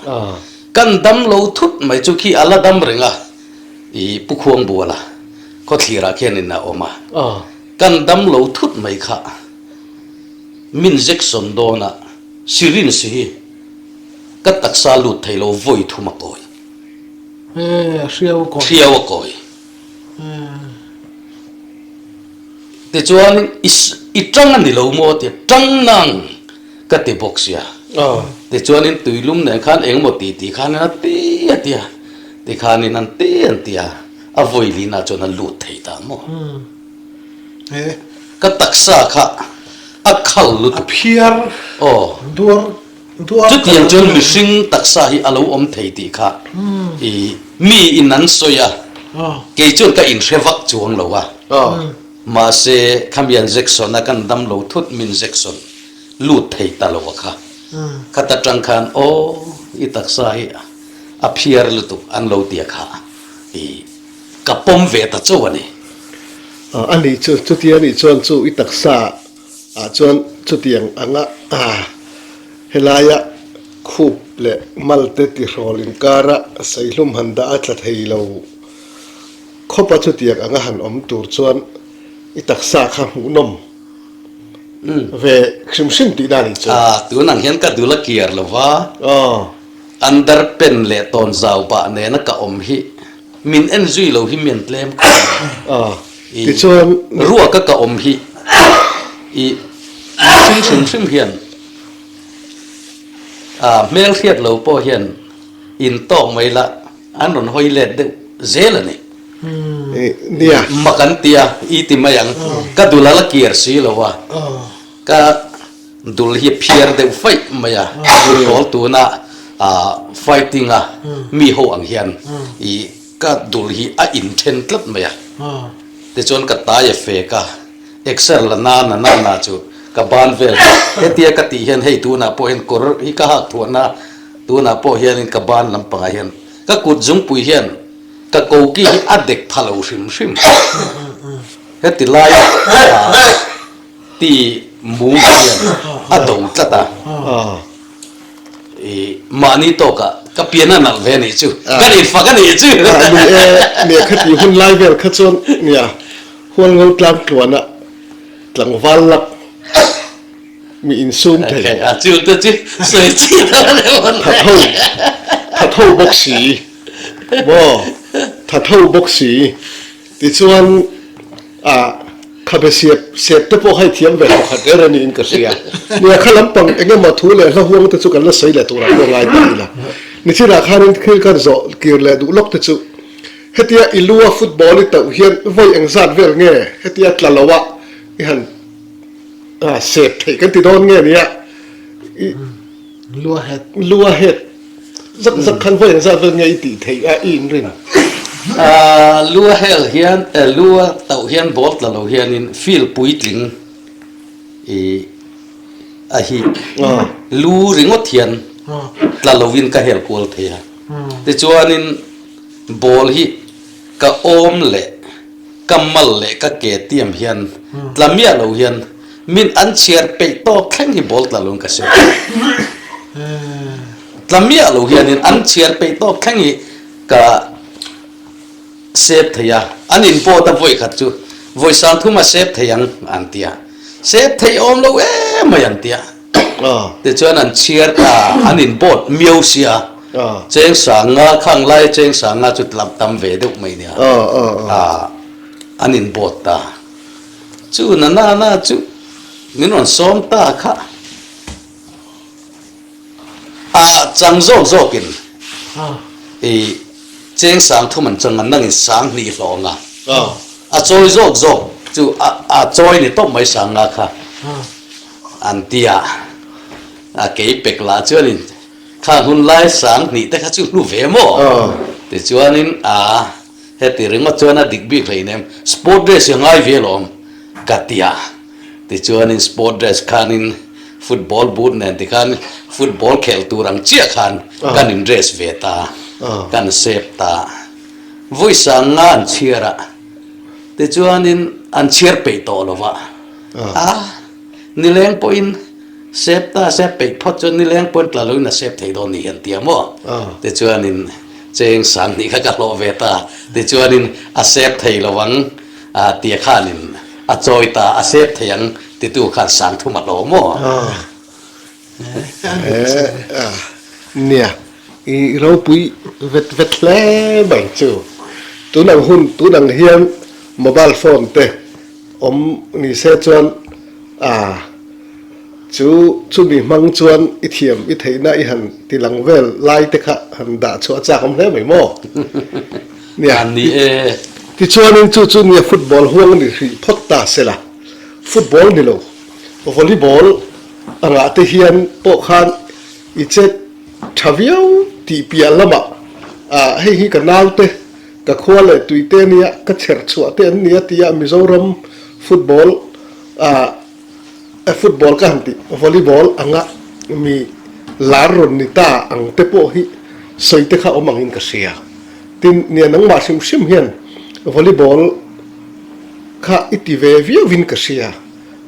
Kan dam lo thut mai chu khi a la dam reng a, i Pu Khuangbuala khawthlirah khian in a awm a. Kan dam lo thut mai kha min injection dawn a, syringe hi ka taksa lut thei lo vawi thum a kawi. Hriau a kawi. Hriau a kawi. Tichuan i tang a ni lo maw tia tang nang ka ti bawk sia. Tichuanin tuilum nen khan engemaw ti ti khanin a ti a tia tikhanin an ti an tia a vawi lina chuan a lut thei ta maw. Ka taksa kha a khal lutuk. A phiar duar duar. Chutiang chuan mihring taksa hi a lo awm thei tih kha i mi in an sawi a, kei chuan ka inhre vak chuang lo a, mahse khami an Jackson a kan dam lo thut min Jackson lut thei ta lo a kha, khata tang khan aw i taksa hi a phiar lutuk an lo tia kha i ka pawm ve ta chauh a ni. A nih chu, chutia nih chuan chu i taksa ah chuan chutiang anga helaia khup leh malte tihrawl inkara saihlum han dah a tla thei lo khawpa chutiang anga han awm tur chuan i taksa kha hmuhnawm ve hrim hrim tihna a nih chu. Tun ang hian ka dul a kiar lo va, underpen leh tawnzau bah nena ka awm hi Min en zui lo hi mian tlem khawp mai. Tichuan ruaka ka awm hi i mihring hrim hrim hian hmel hriat lo pawh hian in tawk mai la an rawn hawi let deuh zel a ni. Nia. Mak an ti a, i ti mai ang. Ka dul a la kiar si lo a, ka dul hi a phiar deuh faih mai a, dul kawl tuna. fighting a mi ho ang hian ih ka dul hi a inthen tlat mai a, tichuan ka tai a fek a, exer la nana nana chu ka ban vel hi hetia ka tih hian hei tunah pawh hian kawr hi ka hak thuahna tunah pawh hianin ka ban lampangah hian ka kut zungpui hian ka koki hi a dek pha lo hrim hrim heti laia Ti mum hian a do tlat a, i mahni tawkah ka pian a nalh ve anih chu, kan infak anih chu. Ni e, nia khati hun lai vel kha chuan nia Hualngo tlang tluana tlangval lak mi insum thei. A chu te chu sawi chi ta lo le. Thatho, thatho bawk si maw, thatho bawk si tichuan A khabe siap sep te pawh kha i thiam ve pakhat er a niin ka hria. Nia kha lampang eng emaw thu leh hla huang te chu kan la sawi leh turah pawh ngai ta ila. Nichinah khanin thil kan zawh kir leh duh lawk te chu hetia i lu a football i tauh hian vawi eng zat vel nge hetia tla lo a i han sep theih kan ti dawn nge nia i Lu a het. Lu a het. Zak zak khan vawi engzat vel nge i tih theih a i inrin? Lu a hel hian, lu a tauh hian ball tla lo hianin field puitling i a hi lu ringawt hian tla lovin ka hel kual thei a. Tichuanin ball hi ka awm leh Ka mal leh ka ke tiam hian tla miah lo hian min an chhiar peih tawk thleng hi ball tla lo in ka sawi. Tla miah lo hianin an chhiar peih tawk thleng hi ka sep thei a, an in pawt a vawi khat chu vawi sangthum a sep thei ang an ti a, sep thei awm lo em mai an ti a. Tichuan an chhiar ta, an in board miau sia, cheng sanga khang lai cheng sanga chu tlap tam ve deuh mai nia, an in board ta. Chu na na na chu min rawn sawm ta kha. A chang zawk zawkin i cheng sang thum an chang a, nangin sang hnih hlawng a, a chawi zawk zawk chu a chawi ni tawp mai sang nga kha an ti a, a kei pek lah chuanin khang hun lai sang hnih te kha chu hlu ve maw tichuanin a heti ringawt chuan a dik bik hleinem sport dress hi a ngai ve alawm ka ti a. Tichuanin sport dress khanin football boot nen tikhan football khelh tur ang chiah khan kan in dress ve ta, kan sep ta. Vawi sang nga an chhiar a, tichuanin an chhiar peih tawh lo va, a nileng pawhin sep ta sep peih phawt chuan nileng pawhin tla loin a sep thei dawn ni hian tia maw? Tichuanin cheng sang hnih kha ka hlawh ve ta, tichuanin a sep thei lo ang. A tia khanin a chawi ta, a sep thei ang titu khan sang thum a hlawh maw? Nia, i ropui vet vet hle mai chu. Tun ang hun, tun ang hian mobile phone te awm ni se chuan a. Chu chumi hmang chuan i thiam i theihna i han ti lang vel lai te kha han dah chhuah a chak awm hle mai maw? Nia, Ni e. Tichuanin chu chu nia football huang ni hrih phawt ta se la, football ni lo, volleyball angah te hian pawh khan i chet tha viau tih piah lamah ah hei hi ka naute, ka khua leh tuite nia, ka chher chhuah te an nia tia Mizoram football ah Football ka han tih volleyball anga mi lar rawn ni ta ang te pawh hi sawi te kha awm angin ka hria. Tin, nia nangmah hrim hrim hian volleyball kha i ti ve viauin ka hria.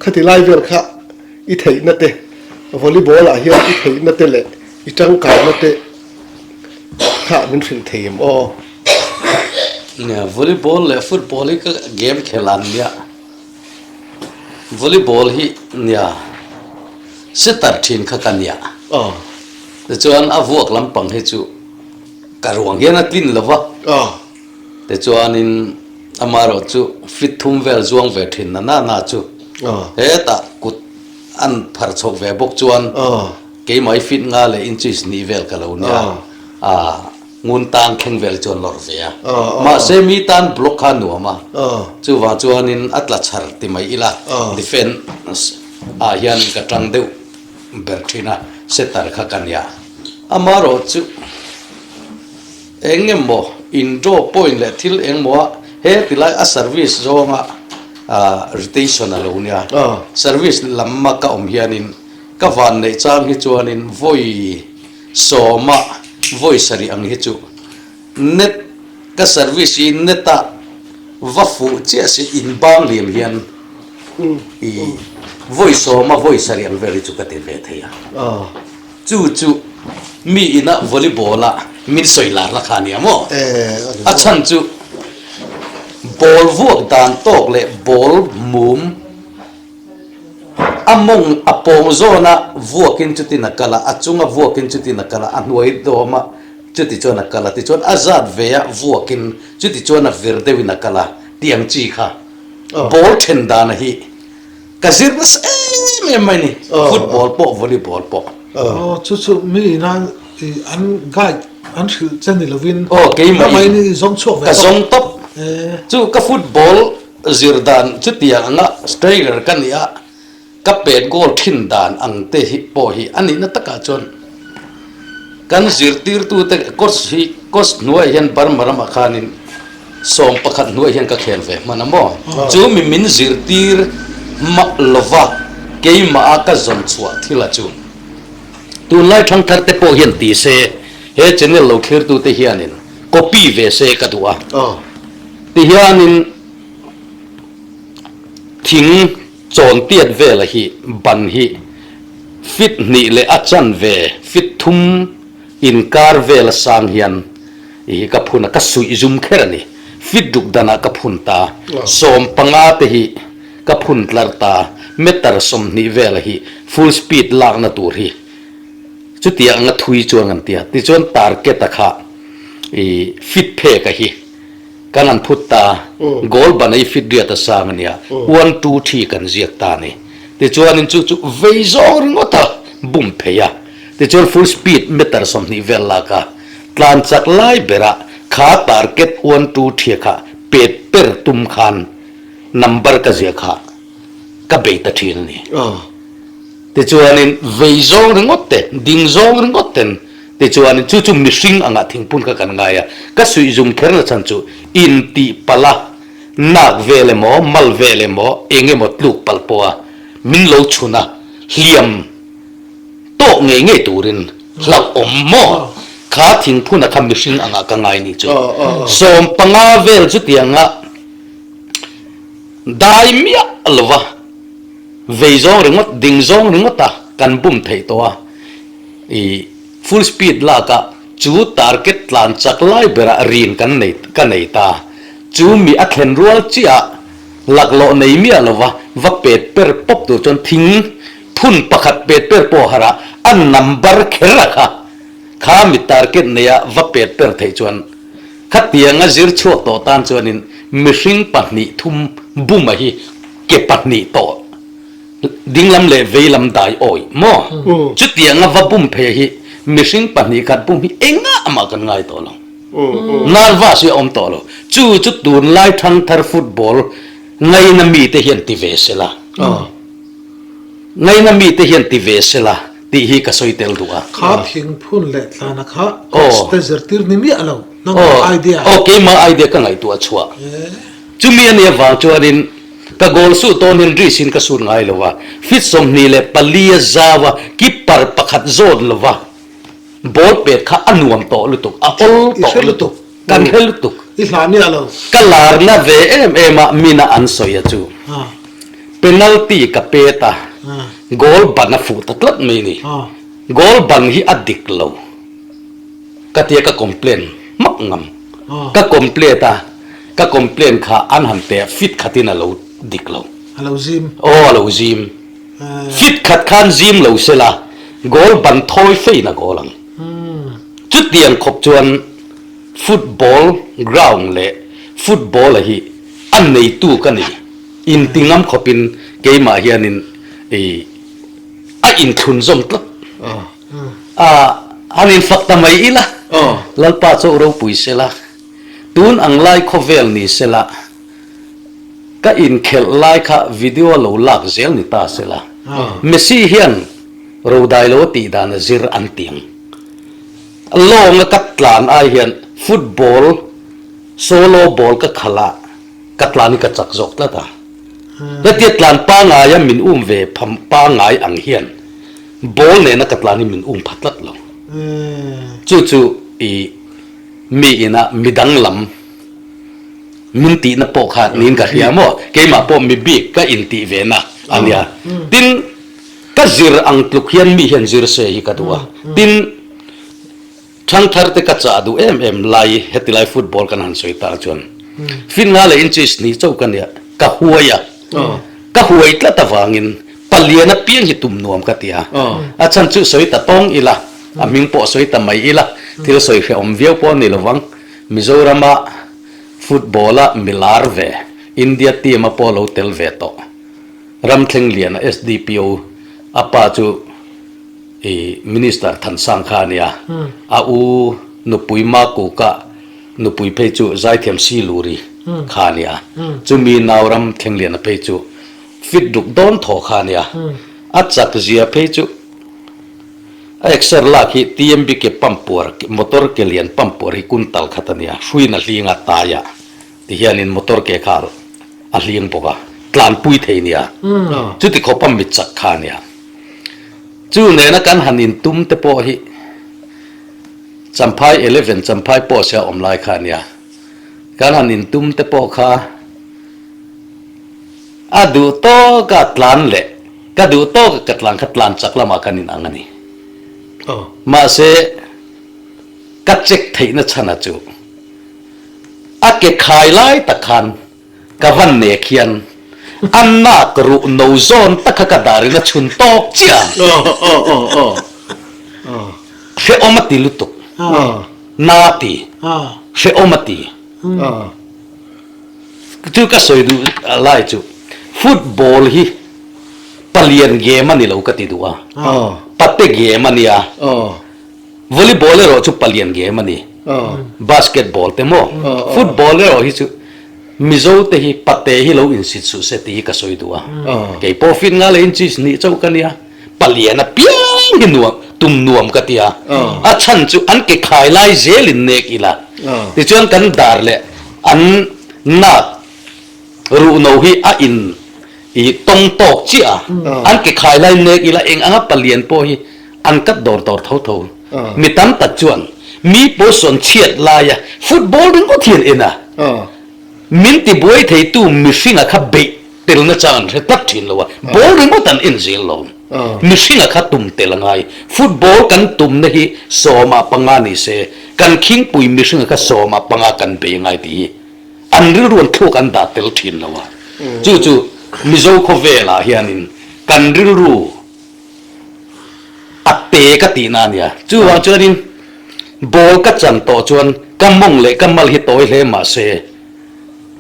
Khati lai vel kha i theihna te, volleyball ah hian i theihna te leh i tangkaina te kha min hrilh thei em aw? Nia, volleyball leh football hi ka game khelh an nia. Volleyball hi nia setter thin kha ka nia. Tichuan a vuak lampang hi chu ka ruang hian a tlin lo va. Tichuanin amaherawh chu fit thum vel zuang ve thin na na na chu hetah kut an phar chhoh ve bawk chuan keimah i fit nga leh inches hnih vel ka lo nia. Ngun tan thleng vel chuan lawrh ve a. Mahse mi tan block kha a nuam a. Chuvang chuanin a tla chhar ti mai ila defense ah hian ka tang deuh ber thin a, setter kha ka nia. Amaherawhchu eng emaw in draw point leh thil eng emaw a he tilai a service zawnga rotation a lo nia. Service lam a ka awm hianin ka van neih chang hi chuanin vawi sawma vawi sarih ang hi chu net ka service hi net a va fuh chiah si in bang liam hian i vawi sawma vawi sarih ang vel hi chu ka ti ve thei a. Chu chu mi ina volleyball a min sawi larna kha a nia maw? A chhan chu ball vuak dan tawk leh ball mum a mawng a pawng zawna vuakin chutin a kal a, a chunga vuakin chutin a kal a, a hnuai dawma chuti chuan a kal a, tichuan a zat ve a vuakin chuti chuan a vir deuhin a kal a tih ang chi kha ball then dana hi Ka zir nasa em em mai ni, football pawh volleyball pawh. Aw chu chu mi ina an guide an hrilh che ni lovin Aw keimah in i zawng chhuak ve tawp. Ka zawng tawp. Chu ka football zir dan chutiang anga striker ka nih a, ka pet goal thin dan ang te hi pawh hi a nihna takah chuan Kan zirtirtute coach hi coach hnuaiah hian Burma ramah khanin sawm pakhat hnuaiah hian ka khel ve hman a maw? Chu mi min zirtir mah lova keimah a ka zawn chhuah thil a chu. Tunlai thangthar te pawh hian ti se he channel lo thlirtute hianin copy ve se ka duh a. Tihianin thing Chawn tiat vela hi ban hi fit hnih leh a chanve fit thum inkar vela sang hian i ka phun a, ka suih zum kher a ni. Fit ruk danah ka phun ta, 15 te hi ka phun tlar ta, meter 20 vela hi full speed lakna tur hi chutiang anga thui chuan kan ti a, tichuan target a kha i fit phek a hi. Kan han phut ta, goal ban a i fit riat a sang a nia, one two three kan ziak ta a ni. Tichuanin chu chu vei zawng ringawt a bum phei a, tichuan full speed meter 20 vel lak a, tlan chak lai berah kha target one two three kha pet per tum khan number ka ziah kha ka bei ta thin a ni. Tichuanin vei zawng ringawt te, ding zawng ringawt ten tichuanin chu chu mihring angah thingpun kha kan ngai a, ka suih zum kher na chhan chu intih palh a, nak vel emaw, mal vel emaw, eng emaw tluk palh pawh a min lo chhun a, hliam tawk ngei ngei turin hlauhawm maw? Kha thingphuna kha mihring angah ka ngai nih chu. 15 vel chutianga dai miah lova. Vei zawng ringawt, ding zawng ringawt a kan bum theih tawh a, i full speed lak a chu target tlan chak lai berah rin kan nei ka nei ta. Chu mi a thlen rual chiah a laklawh nei miah lova va pet per pawp tur chuan thing phun pakhat pet per pawh harh a, a number kher a kha kha mi target nei a va pet per theih chuan Khatianga zir chhuak tawh tan chuanin mihring pahnih thum buma hi ke pahnih tawh dinglam leh veilam dai awi maw? Chutianga va bum phei hi mihring pahnih khat bum hi engah mah kan ngai tawh lo. Nervous hi a awm tawh lo. Chu chu tunlai thangthar football ngaina mite hian ti ve sela. Ngaina mite hian ti ve sela tih hi ka sawi tel duh a. Kha thingphun leh tlana kha coach te zirtir ni miah lo, nangmah idea. Aw, keimah idea ka ngaihtuah chhuah. Chumi a nih avang chuanin ka goal suh tawn hian risk in ka sut ngai lo a, fit 24 a zau a, keeper pakhat zawn lo va. Ball pet kha a nuam tawh lutuk, a awl tawh lutuk, kan hre lutuk. I hlah miah lo. Ka larna ve em em a mina an sawi a chu. Penalty ka pet a, goal ban a fuh ta tlat mai ni. Goal ban hi a dik lo ka tia ka complain hmak ngam. Ka complain a, ka complain kha an han pe a fit khatin a lo dik lo. A lo zim. Aw a lo zim. Fit khat khan zim lo se la, goal ban thawi fein a goal ang. Chutiang khawp chuan football ground leh football-a hi a neitu ka ni. Inti ngam khawpin keimah hianin a inthlunzawm tlat. A han infak ta mai ila, Lalpa chu ropui se la, tun ang lai khawvel ni se la, Ka inkhelh lai kha video lo lak zel ni ta se la, Messi hian rodai lo a tih dan a zir an ti ang. Lawnga ka tlan ai hian football solo ball ka khalh a, ka tlan hi ka chak zawk tlat a. Hetia tlan pangaia min um ve pham pangai ang hian ball nena ka tlan hi min um pha tlat lo. Chu chu i mi ina midang lam min tihna pawh kha niin ka hria maw? Keimah pawh mi bik ka intih ve na a nia. Tin, ka zir ang tluk hian mi hian zir se hi ka duh a. Tin, Thangthar te ka chah duh em em lai heti lai football kan han sawi ta chuan fin nga leh inches hnih chauh ka nia, ka huai a. Ka huai tlat avangin palian apiang hi tum nuam ka ti a. A chhan chu sawi ta tawng ila, a hming pawh sawi ta mai ila, thil sawi hrehawm viau pawh a ni lovang. Mizorama football-a milar ve, India team-a pawh lo tel ve tawh. Ramthleng Liana SDPO a pa chu i Minister Thansang kha a nia, a u nupui Makuka nupui phei chu Zaithiam Siluri kha a nia, chumi nau Ramthleng Liana phei chu fit ruk dawn thaw kha a nia, a chak zia phei chu a exer lak hi TMB ke pump puar motor ke lian pump puar hi kuntal khat a nia, hruina hlinga taiah Tihianin motor ke kha a hling bawk a, tlanpui thei nia. Chuti khawp a mit chak kha nia. Chu nena kan han intum te pawh hi Champhai eleven Champhai post hi a awm lai kha nia. Kan han intum te pawh kha a duh tawka tlan leh ka duh tawka ka tlan kha tlan chak lamah kan inang a ni. Mahse ka check theihna chhana chu A ke khai lai tak khan ka van nek hian a nak ruh no zawn tak kha ka dar in a chhun tawk chiah a. Hrehawm a ti lutuk. Na ti. Hrehawm a ti. Chu ka sawi duh lai chu football hi palian game a ni lo ka ti duh a. Pate game a nia. Volleyball erawh chu palian game a ni. Basketball te maw? Football erawh hi chu Mizo te hi pate hi lo insit suh se tih hi ka sawi duh a. Kei pawh fit nga leh inches hnih chauh ka nia. Palian apiang hi nuam, tum nuam ka ti a. A chhan chu an ke khai lai zelin nek ila. Tichuan kan dar leh an nak Ruhno hi a in i tawng tawk chiah a, an ke khai lai nek ila eng anga palian pawh hi an kat dawr dawr tho tho. Mi tam tak chuan mi pawhsawn chhiat laia football ringawt hi an en a, min tibuai theitu mihringa kha beih telna chang an hre tlat thin lo a, ball ringawt an en zel lo. Mihringa kha tum tel a ngai. Football kan tumna hi sawmah panga ni se, kan khingpui mihringa kha sawmah panga kan bei a ngai tih hi. An rilru an thluak an dah tel thin lo a, chu chu Mizo khawvelah hianin kan rilru a te ka tihna a nia. Chuvang chuanin ball ka chan tawh chuan ka mawng leh ka mal hi tawi hle mah se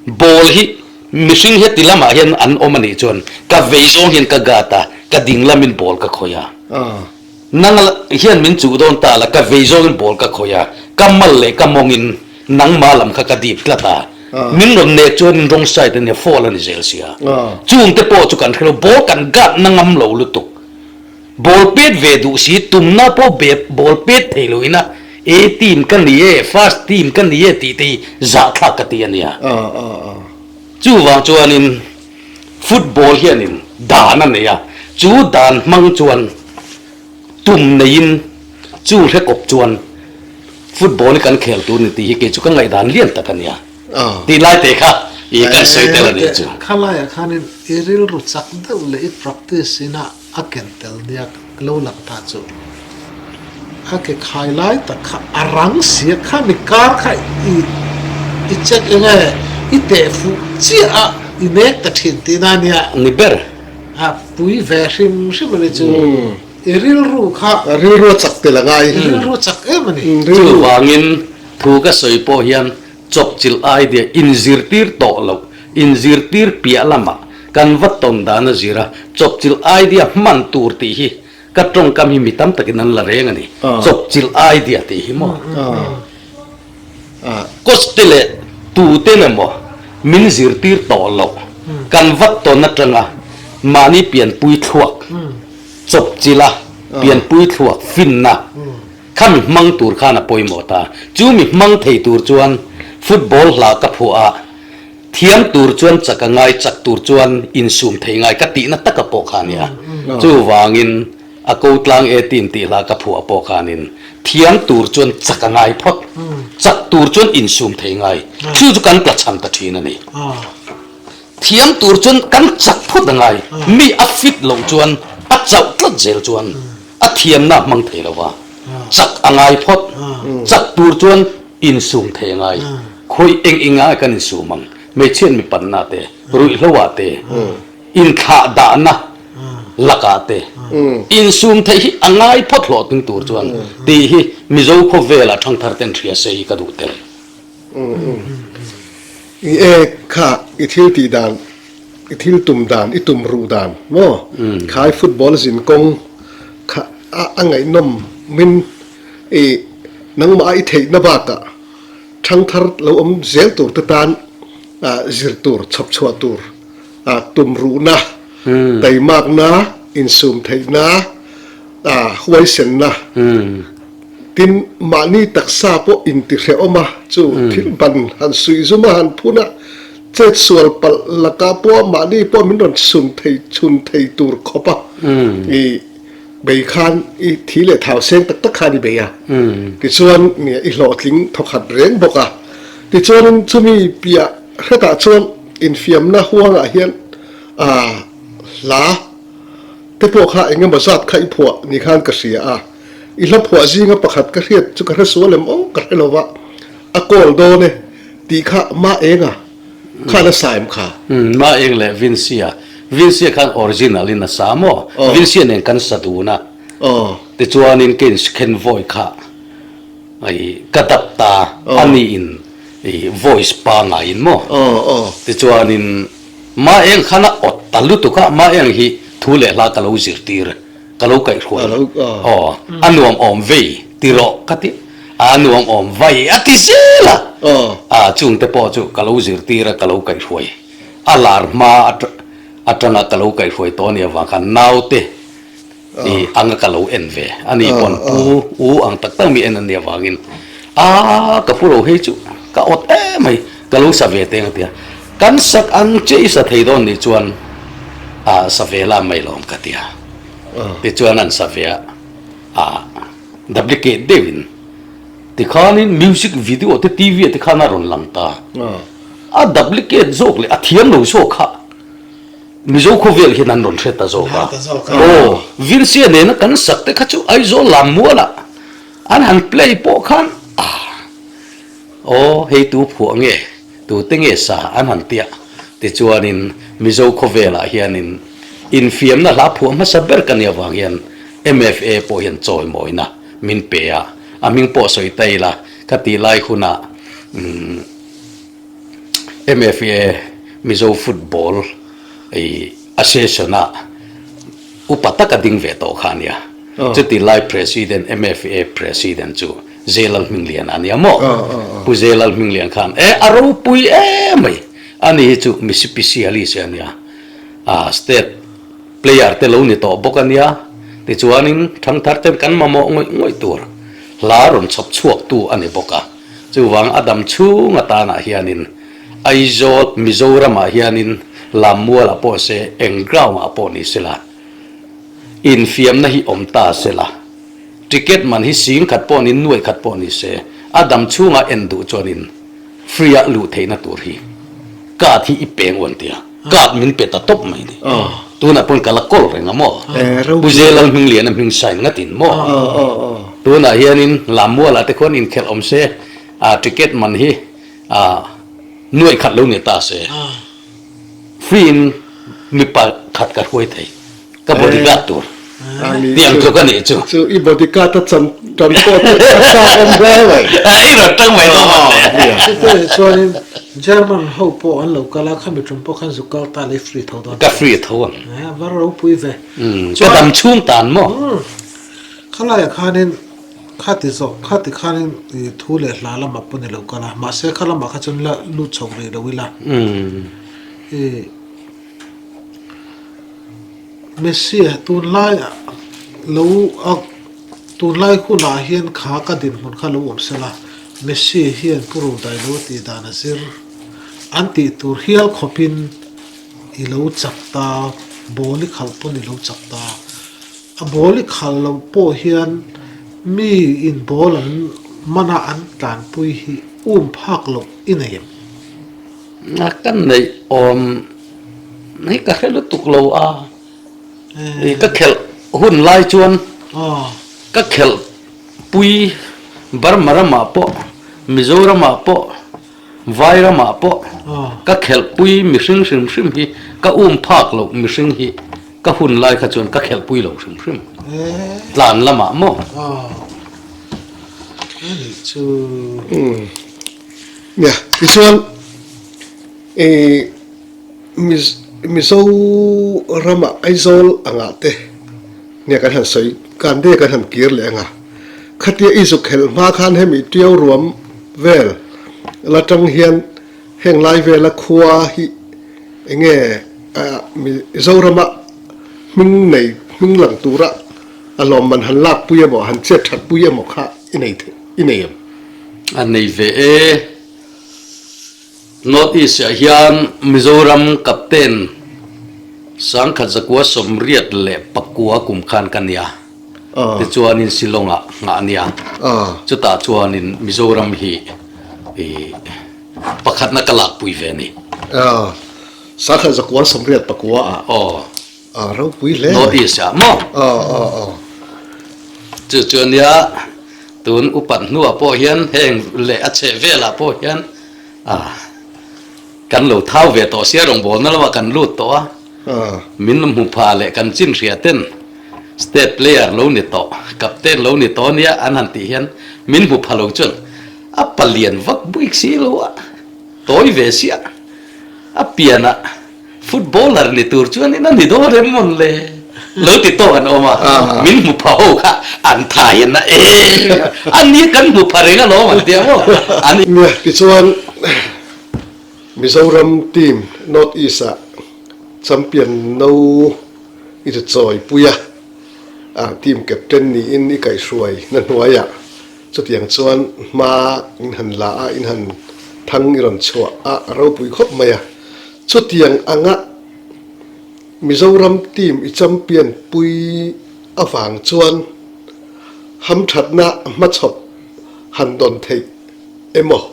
ball hi mihring heti lamah hian an awm a nih chuan ka vei zawng hian ka gat a, ka ding lamin ball ka khawih a. Nang hian min chuh dawn ta la, ka vei zawngin ball ka khawih a, ka mal leh ka mawngin nangma lam kha ka dip tlat a, min rawn nek chuanin wrong side a nia, foul a ni zel sia. Chungte pawh chu kan hre lo, ball kan guard na ngam lo lutuk. Ball pet ve duh si, tumna pawh be ball pet thei lo ina A team ka ni e, first team ka ni e tih te hi zahthlak ka ti a nia. Chuvang chuanin Football hianin dan a nei a, chu dan hmang chuan tum neiin chu hre kawp chuan football hi kan khel tur ni tih hi kei chu ka ngaihdan lian tak a nia tih lai te kha i kan sawi tel a nih chu. Khalaiah khanin i rilru chak deuh leh i practice ina A ken tel nia lo lang ta chu a ke khai lai tak kha a rang si a, kha mi kar kha i i check eng e, i teh fuh chiah a i nek ta thin tihna a nia. Ni ber. A pui ve hrim hrim a ni chu i rilru kha. A rilru a chak tel a ngai. I rilru a chak em a ni. Chuvangin thu ka sawi pawh hian chawpchilh idea inzirtir tawh loh, inzirtir piah lamah kan va tawn dan a zir a, chawpchilh idea hman tur tih hi ka tawngkam hi mi tam takin an la reng a ni. Chawpchilh idea tih hi maw? Coach te leh tuten emaw min zirtir tawh loh, kan va tawn atanga mahni pianpui thluak, chawpchilh a pianpui thluak finna. Khami hmang tur khan a pawimawh ta. Chu mi hmang thei tur chuan football hla ka phuah a, thiam tur chuan chak a ngai, chak tur chuan insum thei ngai ka tihna taka pawh kha a nia. Chuvangin a ko tlang e team tih hla ka phuah pawh khanin thiam tur chuan chak a ngai phawt, chak tur chuan insum thei ngai. Chu chu kan tlachham ta thin a ni. Thiam tur chuan kan chak phawt a ngai. Mi a fit loh chuan a chauh tlat zel chuan a thiamna a hmang thei lo va, chak a ngai phawt. Chak tur chuan insum thei a ngai. Khawi eng eng ah kan insum ang? Hmeichhiat mi panna te, ruihhlo ah te, inthlah dahna lakah te insum theih hi a ngai phawt hlawhtling tur chuan tih hi Mizo khawvelah ṭhangthar ten hria se hi ka duh tel. I ek kha i thil tih dan, i thil tum dan, i tum ruh dan maw? Khai football zin kawng kha a ngaihnawm min i nangmah a i theihna bakah ṭhangthar lo awm zel tur te tan zir tur, chhawp chhuah tur tum ruhna, taimakna, insum theihna, huaisenna. Tin, mahni taksa pawh intihrehawm a, chu thil ban han suih zum a, han phun a, chet sual palh lakah pawh mahni pawh min rawn sun thei chhun thei tur khawp a, i bei khan i thi leh thau seng tak tak khan i bei a, tichuan i hlawhtling thawkhat reng bawk a. Tichuanin chumi piah hretah chuan infiamna huangah hian hla te pawh kha eng emaw zat kha i phuah ni khan ka hria a, i hla phuah zinga pakhat ka hriat chu ka hre sual em aw ka hre lo va, a call dawn e tih kha Ma Enga khan a sa em kha? Umm, Ma Eng leh Vincy-a, Vincy-a khan original in a sa maw? Vincy-a nen kan sa dun a, tichuanin ka insikhen vawi kha i ka dap ta a niin i voice pangaiin maw? Tichuanin Ma eng khan a awt ta lutuk a, Ma eng hi thu leh hla ka lo zirtir, ka lo kaihhruai. Aw, a nuam awm vei ti rawh ka ti, a nuam awm vai a ti zel a. A chungte pawh chu ka lo zirtir a, ka lo kaihhruai. A lar hma atanga ka lo kaihhruai tawh a nih avang khan naute I anga ka lo en ve a ni pawn pu u ang tak tak mi en an nih avangin a ka pu lo hei chu ka awt em mai ka lo sa ve teng a tia kan sak ang che i sa thei dawn nih chuan a sa ve la mai lawm ka tia tichuan an sa ve a a duplicate deuhin tikhanin music video te TV ah te khan a rawn lang ta a duplicate zawk leh a thiam lo zawk kha. Mizo khawvel hian an rawn hre ta zawk a. Aw, Virsia nena kan sak te kha chu Aizawl lam mualah an han play pawh khan ah, aw hei tu phuah nge, tu te nge sa an han tia. Tichuanin Mizo khawvelah hianin infiamna hla phuah hmasa ber ka nih avang hian MFA pawh hian chawimawina min pe a, a hming pawh sawi ta ila ka tih lai hunah umm, MFA Mizo Football Association-ah upa taka ding ve tawh kha a nia. Chuti lai President, MFA President chu Zelal Hminglian a nia maw? Pu Zelal Hminglian khan e a ropui em mai. Ani hi chu mi sipisialist a nia. State player te lo ni tawh bawk a nia. Tichuanin thangthar ten kan mamawh ngawih ngawih tur hla rawn chhawp chhuaktu a ni bawk a. Chuvang a dam chhung atanah hianin Aizawl, Mizoramah hianin Lammualah pawh se, eng ground-ah pawh ni sela, infiamna hi awm ta sela, ticket man hi sing khat pawh niin nuai khat pawh ni se, a dam chhunga en duh chuanin free-a luh theihna tur hi card hi i peng uan tia, card min pe ta tawp mai ni. Tunah pawn ka la kawl reng a maw? Pu Zelal Hmingliana hming sign ngatin maw? Tunah hianin Lammualah te khuan inkhelh awm se, a ticket man hi nuaih khat lo ni ta se, free in mipa khat ka hruai thei, ka bodyguard tur tiang tluk a nih chu. Chu i bodyguard a chan tan pawh chu a chak awm hle mai. I rawn tang mai dawn a le. Chutah chuanin German ho pawh an lo kal a, khami tum pawh khan zuk kal ta leh i free tho dawn. Ka free tho ang. A va ropui ve. Ka dam chhung tan maw? Khalaiah khanin khati zawk, khati khanin thu leh hla lamah pawh ni lo kal a, mahse kha lamah kha chuan la lut chho rih lo ila. I Messi-a tunlaiah lo a. Tunlai hunah hian kha ka dinhmun kha lo awm sela, Messi hian Pu Rodailo tih dan a zir an tih tur hial khawpin i lo chak ta, ball i khalh pawn i lo chak ta. A ball i khalh loh pawh hian mi in ball an man a an tlanpui hi um phak loh i nei em? A ka neih awm hi ka hre lutuk lo a, ka khelh hun lai chuan ka khelh pui Burma ramah pawh Mizoramah pawh Vai ramah pawh ka khelh pui mihring hrim hrim hi ka um phak loh mihring hi ka hun lai kha chuan ka khelh pui lo hrim hrim tlan lamah maw? Nia, tichuan ih Mizoramah Aizawl angah te nia kan han sawi kan de kan han kir leh anga khatia i zuk helh hma khan hemi Tiau ruam vel la tang hian heng lai vela khua hi enge Mizorama hming nei hming lang tura a lawmman han lak pui emaw han chet that pui emaw kha i nei theih. I nei em? A nei ve e. North East ah hian Mizoram Captain Sangkhat Zakua 84 kum khan ka nia. Tichuanin Shillong ah nghah a nia. Chutah chuanin Mizoram hi pakhatna ka lakpui ve a ni. Sangkhat Zakua 84 ah? Aw. A ropui hle mai. North East ah maw? Aw aw aw. Chu chu ania tun upat hnuah pawh hian heng leh a chheh velah pawh hian ah kan lo thau ve tawh sia rawngbawlna lamah kan lut tawh a. Min hmu pha leh kan chin hria ten state player lo ni tawh, captain lo ni tawh ania an han tih hian min hmu pha lo chuan a palian vak bik si lo a, tawi ve sia a pianah. Footballer ni tur chuanin a ni dawn rem mawn le? Lo ti tawk an awm a, min hmu pha ho kha an thai a na em a nia kan hmu pha reng alawm an tia maw? An. Nia, tichuan Mizoram team North East ah champion no i ti chawi pui a, team captain niin i kaihhruai na hnuaiah chutiang chuan hma in han la a, in han thang i rawn chhuah a, a ropui khawp mai a. Chutiang anga Mizoram team i champion pui avang chuan hamthatna hmachhawp han dawn theih emaw,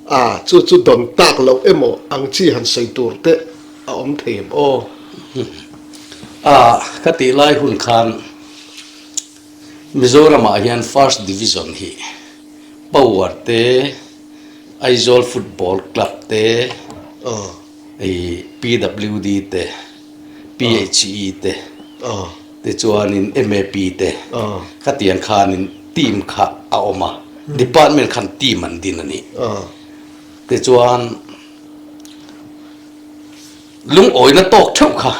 a chu chu dawn tak loh emaw ang chi han sawi tur te a awm thei em aw? A, ka tih lai hun khan Mizoramah hian First Division hi Power te, Aizawl Football Club te, PWD te, PHE te, tichuanin MAP te, khatiang khanin team kha a awm a, department khan team an din a ni. Tichuan lungawina tawk theuh kha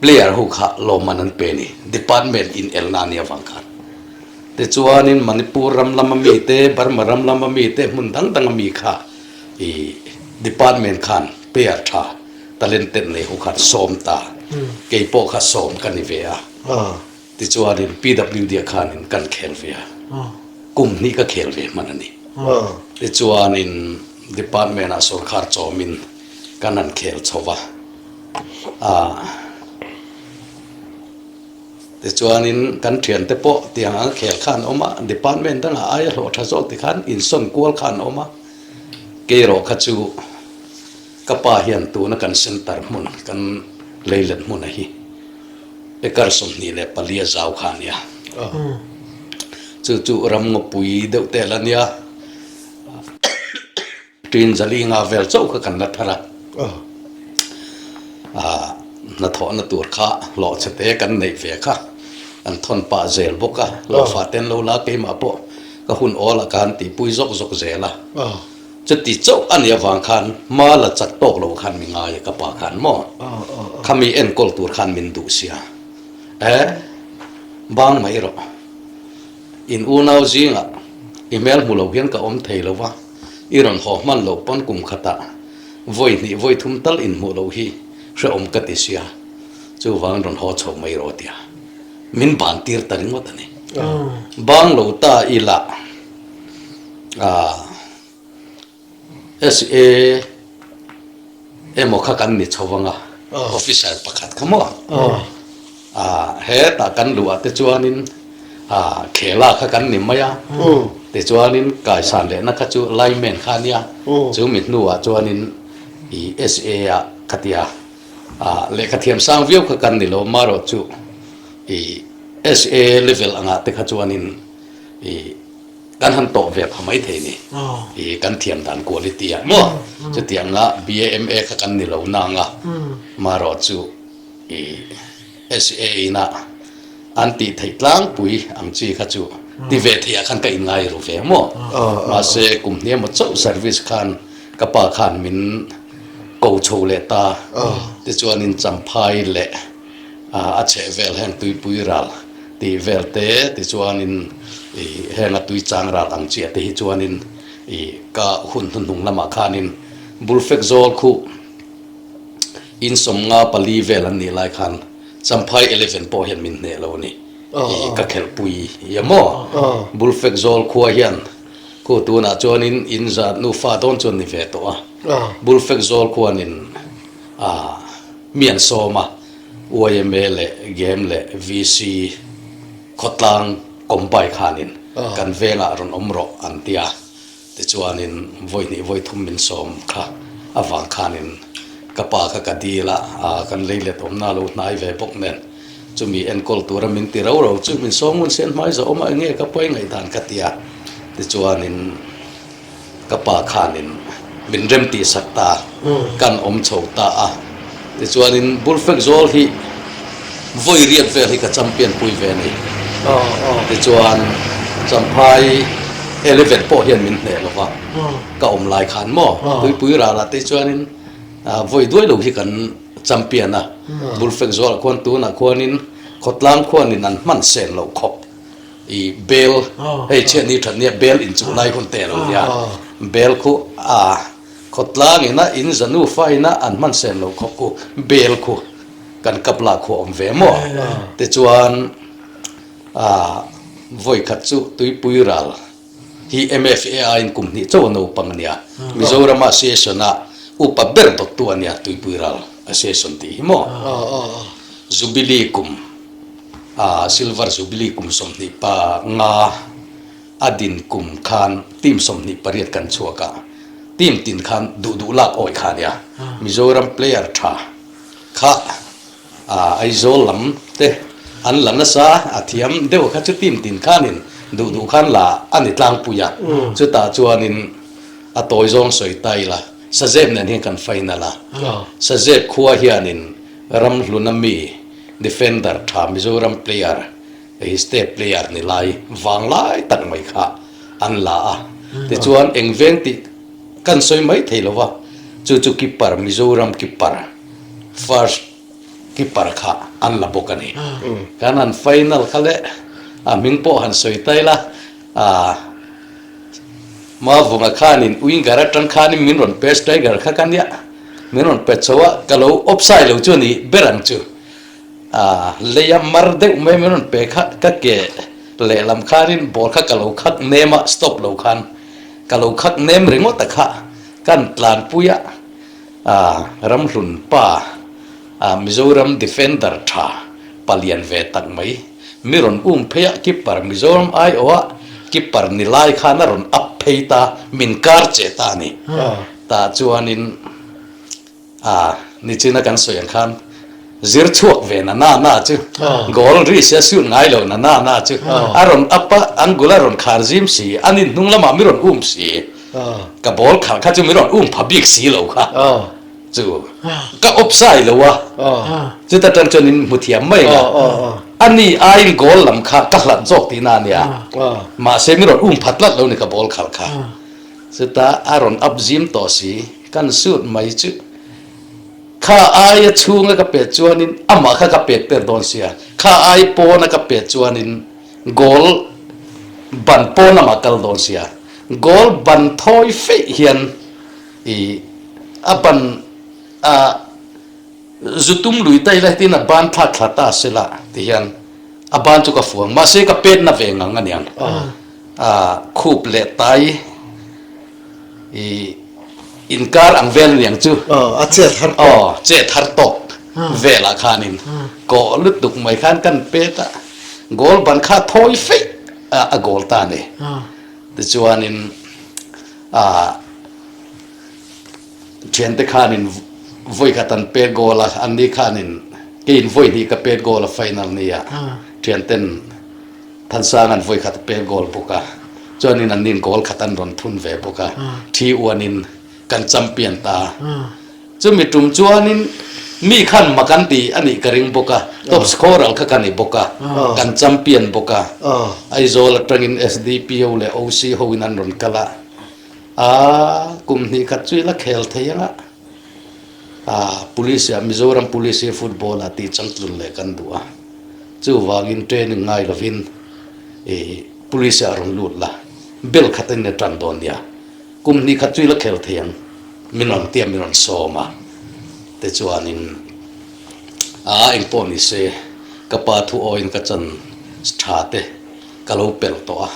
player ho kha lawmman an pe a ni, department inelna a nih avang khan. Tichuanin Manipur ram lama mite, Burma ram lama mite, hmun dang danga mi kha i department khan player tha, talented nei ho khan sawm ta. Kei pawh kha sawm ka ni ve a. Tichuanin PWD ah khanin kan khel ve a. Kum hnih ka khel ve hman a ni. Tichuanin department ah sorkar chawmin kan han khel chho va. Tichuanin kan thiante pawh tiang ang khel kha an awm a, department dangah aia hlawh tha zawk ti khan insawn kual kha an awm a, kei erawh kha chu ka pa hian tuna kan centre hmun kan leilet hmuna hi acre 24 a zau kha a nia, chu chu ramngawpui deuh tel a nia. Ṭin zali nga vel chauh kha kan la thar a, hnathawhna tur kha hlawh che te kan neih ve kha an thawn pah zel bawk a, hlawhfa te an lo la keimah pawh ka hun awl ah ka han tihpui zawk zawk zel a, chuti chauh a nih avang khan hma la chak tawk lo khan mi ngai a ka pa khan maw khami enkawl tur khan min duh sia e bang mai rawh. In unau zingah i hmel hmu lo hian ka awm thei lo va, i rawn haw hman loh pawn kum khatah vawi hnih vawi thum tal inhmuh loh hi hrehawm ka ti sia, chuvangin rawn haw chho mai rawh tia min ban tir ta ringawt a ni. Bang lo ta ila SA emaw kha kan ni chho vang a, officer pakhat kha maw? Hetah kan luh ah te chuanin khela kha kan ni mai a, tichuanin kaisan lehna kha chu lineman kha a nia, chu mi hnuah chuanin i SA ah khatia lehkha thiam sang viau kha kan ni lo, marawh chu i SA level angah te kha chuanin i Kan han tawh ve pha mai thei ni. I kan thiam dan quality ah maw? Chutianga BAMA kha kan ni lo nang a, marawh chu i SA in a an tih theih tlangpui ang chi kha chu ti ve theih ah khan ka inngai ru ve maw? Mahse kum hnih emaw chauh service khan ka pa khan min ko chho leh ta. Tichuanin Champhai leh A chheh vel heng tuipui ral tih vel te tichuanin ih heng a tui chang ral ang chiah te hi chuanin ih ka hun hnuhnung lamah khanin Bulfek zawl khu in sawmnga pali vel an nih lai khan Champhai Eleven pawh hian min hneh lo a ni ih ka khelhpui i a maw Bulfek zawl khua hian khu tunah chuanin in zat nufa dawn chuan ni ve tawh a Bulfek zawl khuanin a. Mi an sawm a, yma leh Game leh VC khawtlang combine khanin kan vengah rawn awm rawh an ti a, tichuanin vawi hnih vawi thum min sawm kha avang khanin ka pa kha ka dil a, kan lei let awmna lo hnai ve bawk nen chumi enkawl tura min ti rau rau chu min sawm ngun sian hmai zawh awm a enge ka pawi ngaihdan ka ti a, tichuanin. Ka pa khanin min rem tih sak ta, kan awm chho ta a. Tichuanin Bulfek zawl hi vawi riat vel hi ka champion pui ve a ni. Tichuan Champhai Eleven pawh hian min hneh lo va, ka awm lai khan maw Tuipui ralah te chuanin vawi duai lo hi kan champion a. Bulfek zawlah khuan tunah khuanin khawtlang khuanin an hman sen loh khawp. I bel hei chhiat ni that nia bel inchuh lai hun te lo nia bel khu a khawtlang ina in zanu fa ina an hman sen lo khawp khu bel khu kan kap lah khu a awm ve maw tichuan a vawi khat chu tuipui ral hi MFA aiin kum hnih chauh a naupang a nia Mizoram Association a upa ber dawttu a nia tuipui ral Association tih hi maw Jubilee kum A Silver Jubilee kum 25 a din kum khan team 28 kan chhuak a, team tin khan duh duh lak awih kha a nia. Mizoram player tha kha Aizawl lam te an la nasa a, thiam deuh kha chu team tin khanin duh duh khan la a ni tlangpui a. Chutah chuanin a tawi zawng sawi ta ila, Sazep nen hian kan final a, Sazep khua hianin Ramhluna mi Defender tha Mizoram player hei state player ni lai vang lai tak mai kha an la a, tichuan eng veng tih kan sawi mai thei lo va, chu chu keeper Mizoram keeper first keeper kha an la bawk a ni. Kan han final kha leh a hming pawh han sawi ta ila ah Mavunga khanin winger atang khanin min rawn pe striker kha ka nia. Min rawn pet chho a, ka lo offside lo chu a ni ber ang chu. Aaa lei a mar deuh mai min rawn pe kha ka ke lehlam khanin ball kha ka lo khak nem a, stop lo khan ka lo khak nem ringawt a kha kan tlanpui a, aaa Ramhlun pa aaa Mizoram defender tha palian ve tak mai mi rawn um phei a, keeper Mizoram aiawh a keeper ni lai khan a rawn up phei ta, min kar che ta a ni. Tah chuanin a nichina kan sawi ang khan zir chhuak ve na na na chu goal ri sia shoot ngai lo na na na chu a rawn up a angle a rawn khar zim si a nin hnung lamah mi rawn um si ka ball khalh kha chu mi rawn um pha bik si lo kha chu ka offside lo a chuta tang chuan in hmu thiam mai ang a ani aiin goal lam kha ka hlat zawk tihna a nia mahse mi rawn um pha tlat lo ni ka ball khalh kha. Chutah a rawn up zim tawh si, kan suit mai chu kha aia chhunga ka pet chuanin amah kha ka pet per dawn sia, kha ai pawna ka pet chuanin goal ban pawn lamah kal dawn sia, goal ban thawi feih hian ih a ban ah zu tum lui ta ila hetin a ban thlak thla ta sela ti hian. A ban chu ka fuang mahse ka pet na ve ngang aniang. Khup leh tai i inkar ang vel aniang chu. A chet har tawk. Aw chet har tawk velah khanin kawh lutuk mai khan kan pet a, goal ban kha thawi feih a a goal ta a ni. Tichuanin ah. Thiante khanin vawi khat an pet goal a, anni khanin keiin vawi hnih ka pet goal a final nia. Thianten Thansanga'n vawi khat a pet goal bawk a, chuanin anni'n goal khat an rawn thun ve bawk a, thi uanin kan champion ta. Chumi tum chuanin mi khan mak an ti a nih ka ring bawk a, top scorer kha ka ni bawk a, kan champion bawk a. Aizawl atangin SDPO leh OC hoin an rawn kal a. A kum hnih khat chu ila khel thei anga a police ah Mizoram police hi football ah tih changtlun leh kan duh a, chuvangin training ngai lovin ih police ah rawn lut la, bel khat in a tan dawn nia, kum hnih khat chu ila khel thei ang min rawn tia min rawn sawm a, tichuanin a engpawh ni se ka pa thu awiin ka chan tha te. Ka lo pelh tawh a,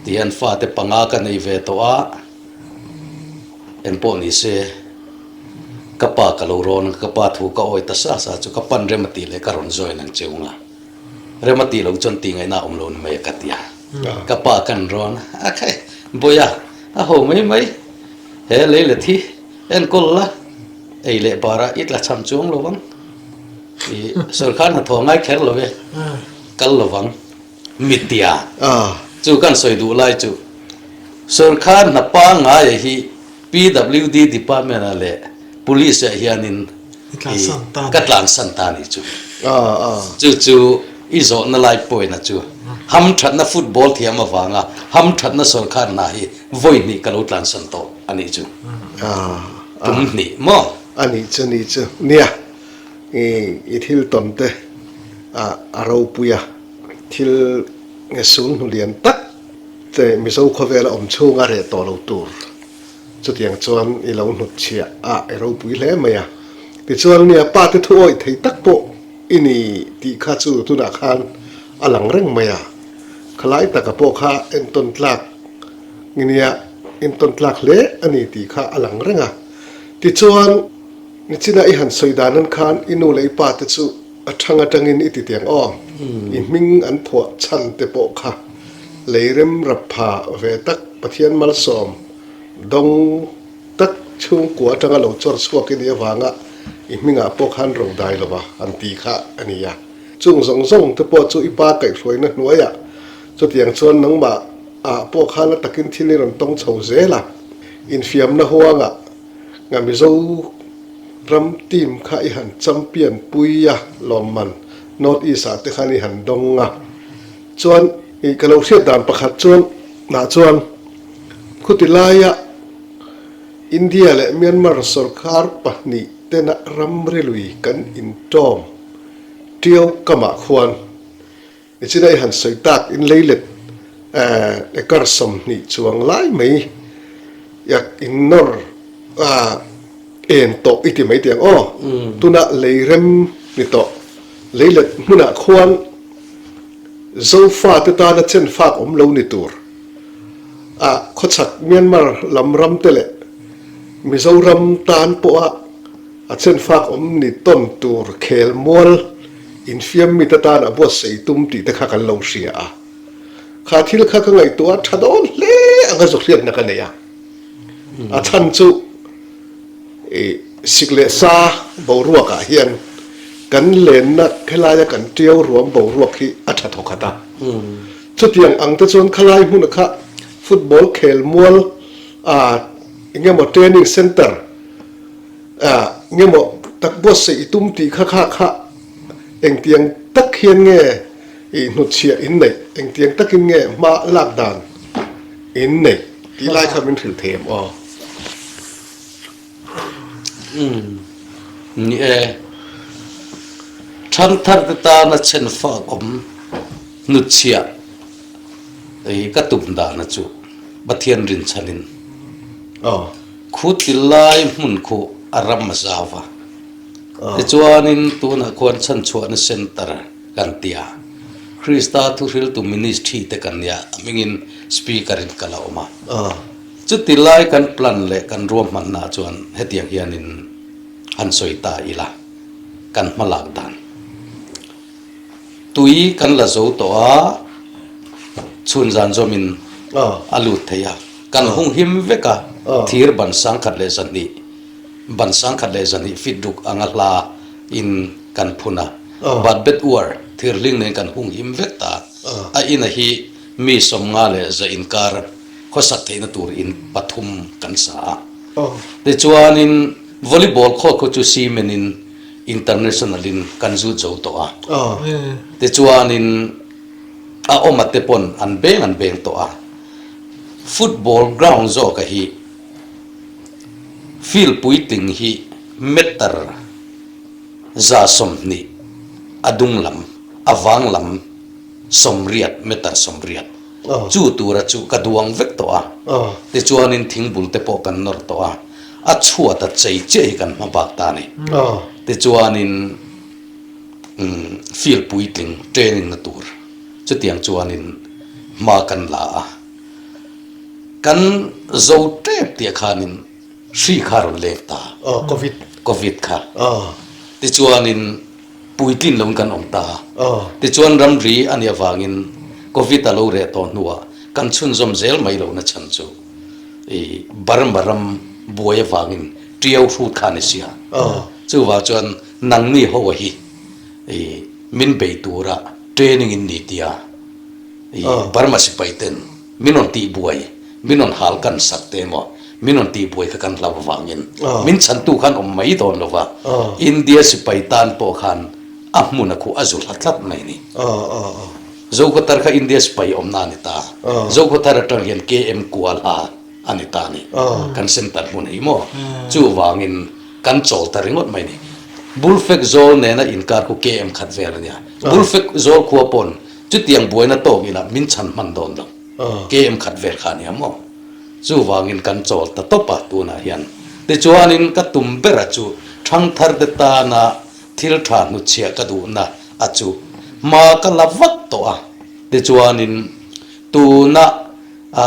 tihian fate panga ka nei ve tawh a, engpawh ni se ka pa ka lo rawn a, ka pa thu ka awi ta sa sa chu ka pan rem a tih leh ka rawn join ang cheu nga, rem a tih loh chuan tih ngaihna a awm lo ni mai a ka ti a, ka pa kan rawn a, a khai Bawiha a ho mai mai, he lei let hi enkawl la, ei leh barah i tla cham chuang lo vang, i sawrkar hnathawh ngai kher lo e, kal lo vang. Mitia chu kan sawi duh lai chu sawrkar hna pangngaia hi PWD department ah leh police ah hianin ka tlansan ta ni chu. Chu chu i zawhna lai point a chu hamthatna football thiam avanga hamthatna sawrkar hna hi vawi hnih ka lo tlansan tawh a nih chu. Tum hnih maw? A nih chu nih chu. Nia i thil tawn te a ropui a. Thil nge sul hnu lian tak te Mizo khawvela awm chhunga reh tawh lo tur chutiang chuan i lo hnutchhiah a, i ropui hle mai a. Tichuan nia pa te thu awih thei tak pawh i ni tih kha chu tunah khan a lang reng mai a. Khalai taka pawh kha entawn tlak nge nia entawn tlak hle a ni tih kha a lang reng a. Tichuan nichina i han sawi dan an khan i nu leh i pa te chu A thang atangin i ti tiang aw, i hming an phuah chhan te pawh kha lei rem rap pha ve tak Pathian malsawm dawng tak chhungkua atanga lo chawr chhuak i nih avanga i hmingah pawh khan ro dai lova an ti kha a ni a. Chung zawng zawng te pawh chu i pa kaihhruaina hnuaiah chutiang chuan nangmah ah pawh khan a takin thil i rawn tawng chho zel a, infiamna huangah Nga Mizo ram team kha i han champion pui a lawmman North East ah te khan i han dawng a, chuan i ka lo hriat dan pakhat chuan nah chuan khuti laia India leh Myanmar sorkar pahnih tena ramri lui kan intawm Tiau kamah khuan Nichina i han sawi tak in leilet acre 20 chuang lai mai yak in nawr a en tawh i ti mai tih ang aw. Tuna lei rem ni tawh leilet hmunah khuan Zofa te tana chen fak awm lo ni tur a khawchhak Myanmar lam ram te leh Mizoram tan pawha A chenfak awm ni tawn tur khel mual infiam mite tan a buatsaih tum tih te kha kan lo hria a. Kha thil kha ka ngaihtuah a tha dawn hle ang a zawhriatna ka nei a. A chhan chu i sik leh sa boruakah hian kan lenna khelaia kan tiau ruam boruak hi a tha thawkhat a. Chutiang ang te chuan khalai hmuna kha football khel mual a engemaw training center Nge maw tak buatsaih i tum tih kha kha kha engtiang tak hian nge i hnutchhiah in neih, engtiang takin nge hma lak dan in neih tih lai kha min hrilh thei em aw? Umm ni e, Thangthar te tana chhen fak awm hnutchhiah i ka tum dana chu Pathian rinchhanin aw. Khu til lai hmun khu a ram a zau va. Tichuanin tunah khuan chhanchhuahna center kan ti a. Krista thuhriltu ministry te kan nia, a hmingin speaker in ka la awm a. Chuti lai kan plan leh kan ruahmanna chuan hetiang hianin han sawi ta ila, kan hma lak dan. Tui kan la zo tawh a, chhun zan zawmin a lut thei a, kan hung him vek a, thir ban sangkhat leh zahnih, ban sangkhat leh zahnih feet ruk anga hla in kan phun a, bat bet uar thir hling nen kan hung him vek ta, a ina hi mi sawmnga leh za inkar khawsak theihna tur in pathum kan sa a. Tichuanin volleyball court khu chu cement in International in kan zut zo tawh a, tichuanin a awma te pawn an beng an beng tawh a, football ground zawka hi field puitling hi meter 120 a dung lam a vang lam 80 meter 80 Chu tura chu ka duang vek tawh a, tichuanin thingbul te pawh kan nawr tawh a, a chhuat a chei chiah hi kan hma bak ta a ni. Tichuanin field puitling training na tur chutiang chuanin hma kan la a, kan zo tep tih khanin hri kha a rawn lek ta, covid kha. Tichuanin Puitlin loin kan awm ta. Tichuan ramri a nih avangin Covid a lo reh tawh hnuah kan chhunzawm zel mai lohna chhan chu i Burma ram buai avangin Tiau hrut kha a ni sia. Chuvang chuan nangni ho hi i min bei tura training in ni tia i Burma sipai ten min rawn tih buai, min rawn hal kan sak te emaw, min rawn tih buai kha kan hlau avangin min chhantu khan awm mai dawn lo va, India sipai tan pawh khan a hmun a khuh a zu hla tlat mai a ni. Zokhawthar kha India sipai awmna a ni ta, Zokhawthar atang hian KM Kuala a ni ta a ni, kan center hmun hi maw, chuvangin kan chawl ta ringawt mai a ni. Bulfek zawl nena inkar khu KM khat vel a nia, Bulfek zawl khua pawn Chutiang buaina tawk ila min chhan hman dawn lo. KM khat vel kha ania maw? Chuvangin kan chawl ta tawp a tunah hian. Tichuanin ka tum bera chu thangtharte tana thil tha hnutchhiah ka duhna a chu hma ka la vat tawh a. Tichuanin tuna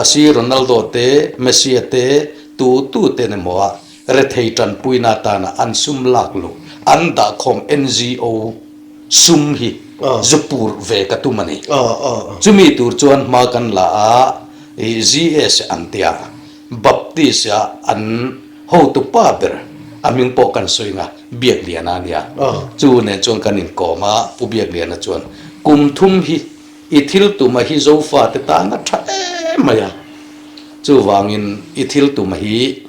si Ronaldo te, Messi te, tu tu te emaw a rethei tanpuina atana an sum lak loh an dahkhawm NGO, Sum hi zu pur ve ka tum a ni. Chumi tur chuan hma kan la a, i GS an tia, Baptist a an hotu pa ber a hming pawh kan sawi nga, Biakliana a nia. Chu nen chuan kan inkawm a, Pu Biakliana chuan kum thum hi I thil tuma hi Zofate tan a tha em mai a, chuvangin i thil tuma hi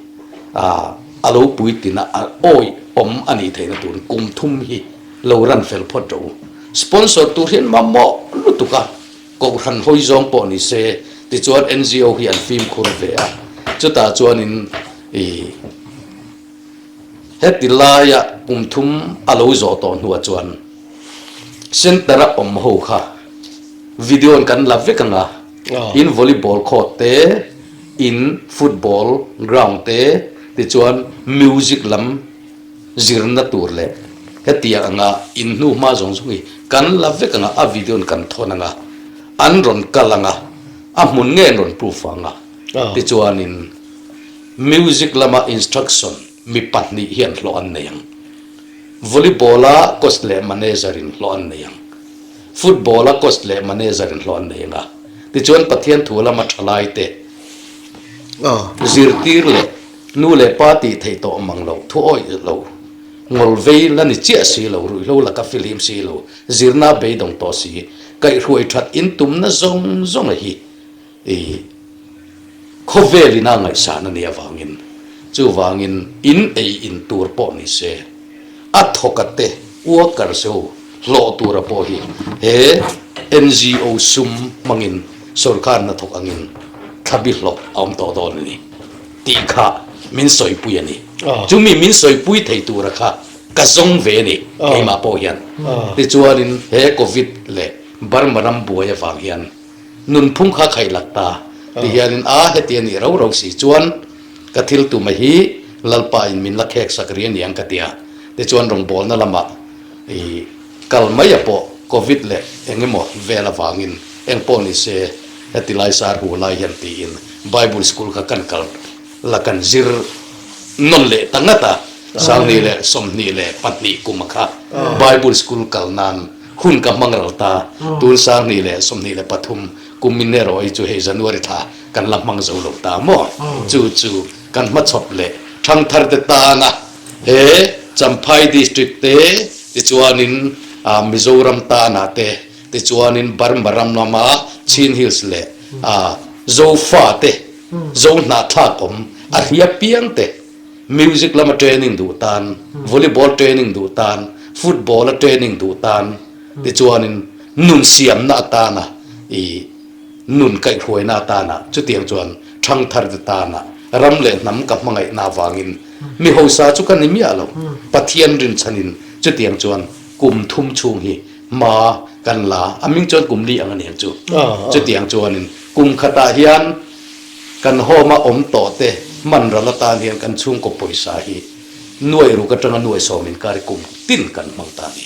a lo puitlin a, a awih awm a nih theihna turin kum thum hi lo ran fel phawt rawh u. Sponsor tur hian mamawh lutuk a, kohhran hawi zawng pawh ni se, tichuan NGO hi an fimkhur ve a, chutah chuanin i. Heti laia kum thum a lo zawh tawh hnuah chuan center-a awm ho kha video in kan la vek ang a, in volleyball court te, in football ground te, tichuan music lam zirna tur leh hetiang anga in hnu hma zawng zawng hi kan la vek ang a, a video in kan thawn ang a, an rawn kal ang a, a hmun nge an rawn proof ang a, tichuanin. Music lama instruction mi pahnih hian hlawh an nei ang. Volleyball-a coach leh manager-in hlawh an nei ang. Football-a coach leh manager-in hlawh an nei ang a. Tichuan Pathian thu lama thalaite zirtir leh nu leh pa tih theih tawh mang lo, thu awih lo, ngawl vei la ni chiah si lo, ruihhlo laka fihlim si lo, zirna beidawng tawh si, kaihhruai that intumna zawng zawnga hi I khawvel ina ngaihsan a nih avangin chuvangin in ei in tur pawh ni se, a thawka te workers ho hlawh tura pawh hi he NGO sum hmangin sorkar hnathawk angin thlabi hlawh a awm tawh dawn a ni tih kha min sawipui a ni. Chumi min sawipui thei tura kha ka zawng ve a ni keimah pawh hian. Tichuanin he Covid leh Burma ram buai avang hian Nunphung kha khaih lak ta ti hianin a heti a nih rau rau si chuan ka thil tuma hi Lalpa in min la khek sak ri a niang ka ti a, tichuan rawngbawlna lamah i kal mai a pawh. Covid leh eng emaw vel avangin eng pawh ni se heti lai sar hu lai hian tiin Bible School kha kan kal la kan zir nawn leh ta ngat a, 2022 kuma kha Bible School kal nan hun ka hmang ral ta, tun 2023 kumin erawh hi chu hei January thla kan la hmang zo lo ta maw? Chu chu kan hmachhawp leh thangthar te tana he Champhai District te tichuanin Mizoram tana te tichuanin Burma ram lama Chin Hills leh Zofa te Zo hnahthlak awm a hria piang te music lama training duh tan, volleyball training duh tan, football a training duh tan tichuanin nun siamna atana ih Nun kaihhruaina atana chutiang chuan ṭhangtharte tana ram leh hnam ka hmangaihna avangin mi hausa chu ka ni miah lo. Pathian rinchhanin chutiang chuan kum thum chhung hi hma kan la a ming chuan kum li ang a niang chu. Chutiang chuanin kum khatah hian kan home-a awm tawhte hman ral atan hian kan chhungkaw pawisa hi nuai ruk atanga nuai sawm inkar hi kum tin kan hmang ta a ni.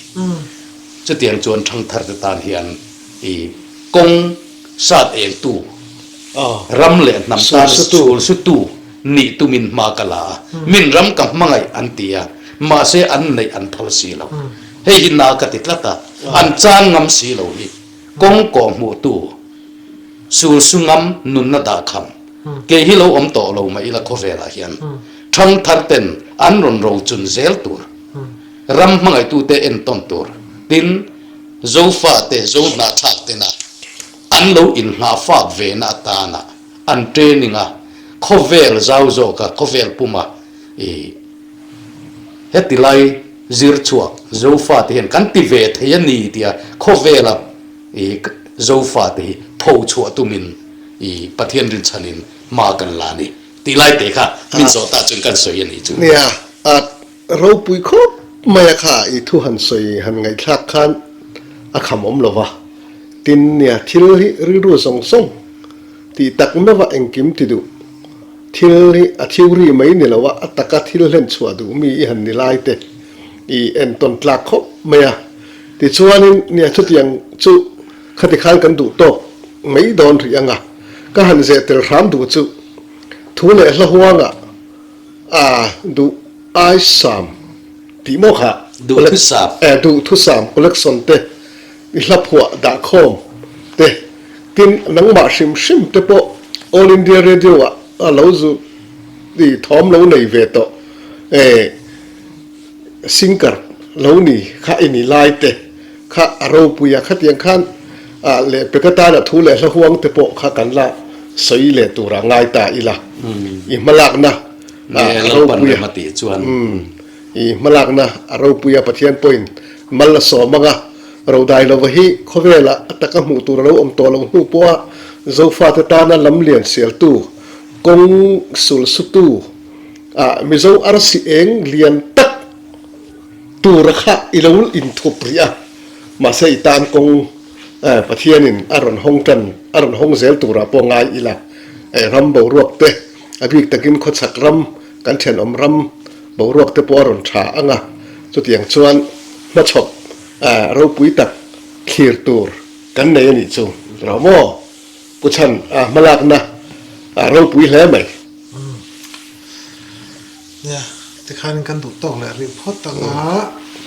Chutiang chuan ṭhangtharte tan hian i kawng sat engtu, ram leh hnam tan chhul sutu nih tumin hma ka la a, min ram ka hmangaih an ti a, mahse an neih an phal si lo. Hei hi na ka ti tlat a, an chang ngam si lo hi kawng kawh hmuhtu, sul su ngam nunna dah kham, kei hi lo awm tawh lo mah ila khawvelah hian ṭhangthar ten an rawn rochun zel tur, ram hmangaihtute entawn tur, tin, Zofate, Zohnahthlak tena an lo inhnahfak vena atana an training a, khawvel zau zawka khawvel puma i heti lai zir chhuak Zofate hian kan ti ve thei a ni tia khawvela i Zofate hi pho chhuah tumin i Pathian rinchhanin hma kan la a ni tih lai te kha min zawh ta chuan kan sawi a nih chu. Nia, a Ropui khawp mai a kha i thu han sawi han ngaihthlak khan a kham awm lo va, tin nia thil hi rilru zawng zawng tih tak meuh a engkim ti duh, thil hi a theory mai ni lo a a taka thil hlen chhuah duh mi i han ni lai te i entawn tlak khawp mai a, tichuanin nia chutiang chu khati khan kan duh tawk mai dawn rih ang a, ka han zeh tel hram duh chu thu leh hla huangah A duh ai sam tih maw kha? Duhthusam. E duhthusam collection te, i hla phuah dah khawm te, tin nangmah hrim hrim te pawh All India Radio ah a lo zu i thawm lo nei ve tawh e singer lo ni kha i ni lai te kha a ropui a, khatiang khan ah leh pek atana thu leh hla huang te pawh kha kan la sawi leh turah ngai ta ila, i hmalakna a ropui a, i hmalakna a ropui a, Pathian pawhin mal a sawm ang a, Rodai lova hi khawvelah a taka hmuh tur a lo awm tawh lo hnu pawha Zofate tana lamlian sialtu, kawng sulsutu ah Mizo arsi eng lian tak Tura kha i lo inthup rih a, mahse i tan kawng Pathianin a rawn hawng tan, a rawn hawng zel turah pawh ngai ila, ram boruak te, a bik takin khawchhak ram, kan thenawm ram boruak te pawh a rawn tha ang a, chutiang chuan hmachhawp ropui tak thlir tur kan nei a nih chu rawh maw? Pu Chhan, hmalakna ropui hle mai. Nia, tikhanin kan duh tawk leh rih phawt ang a.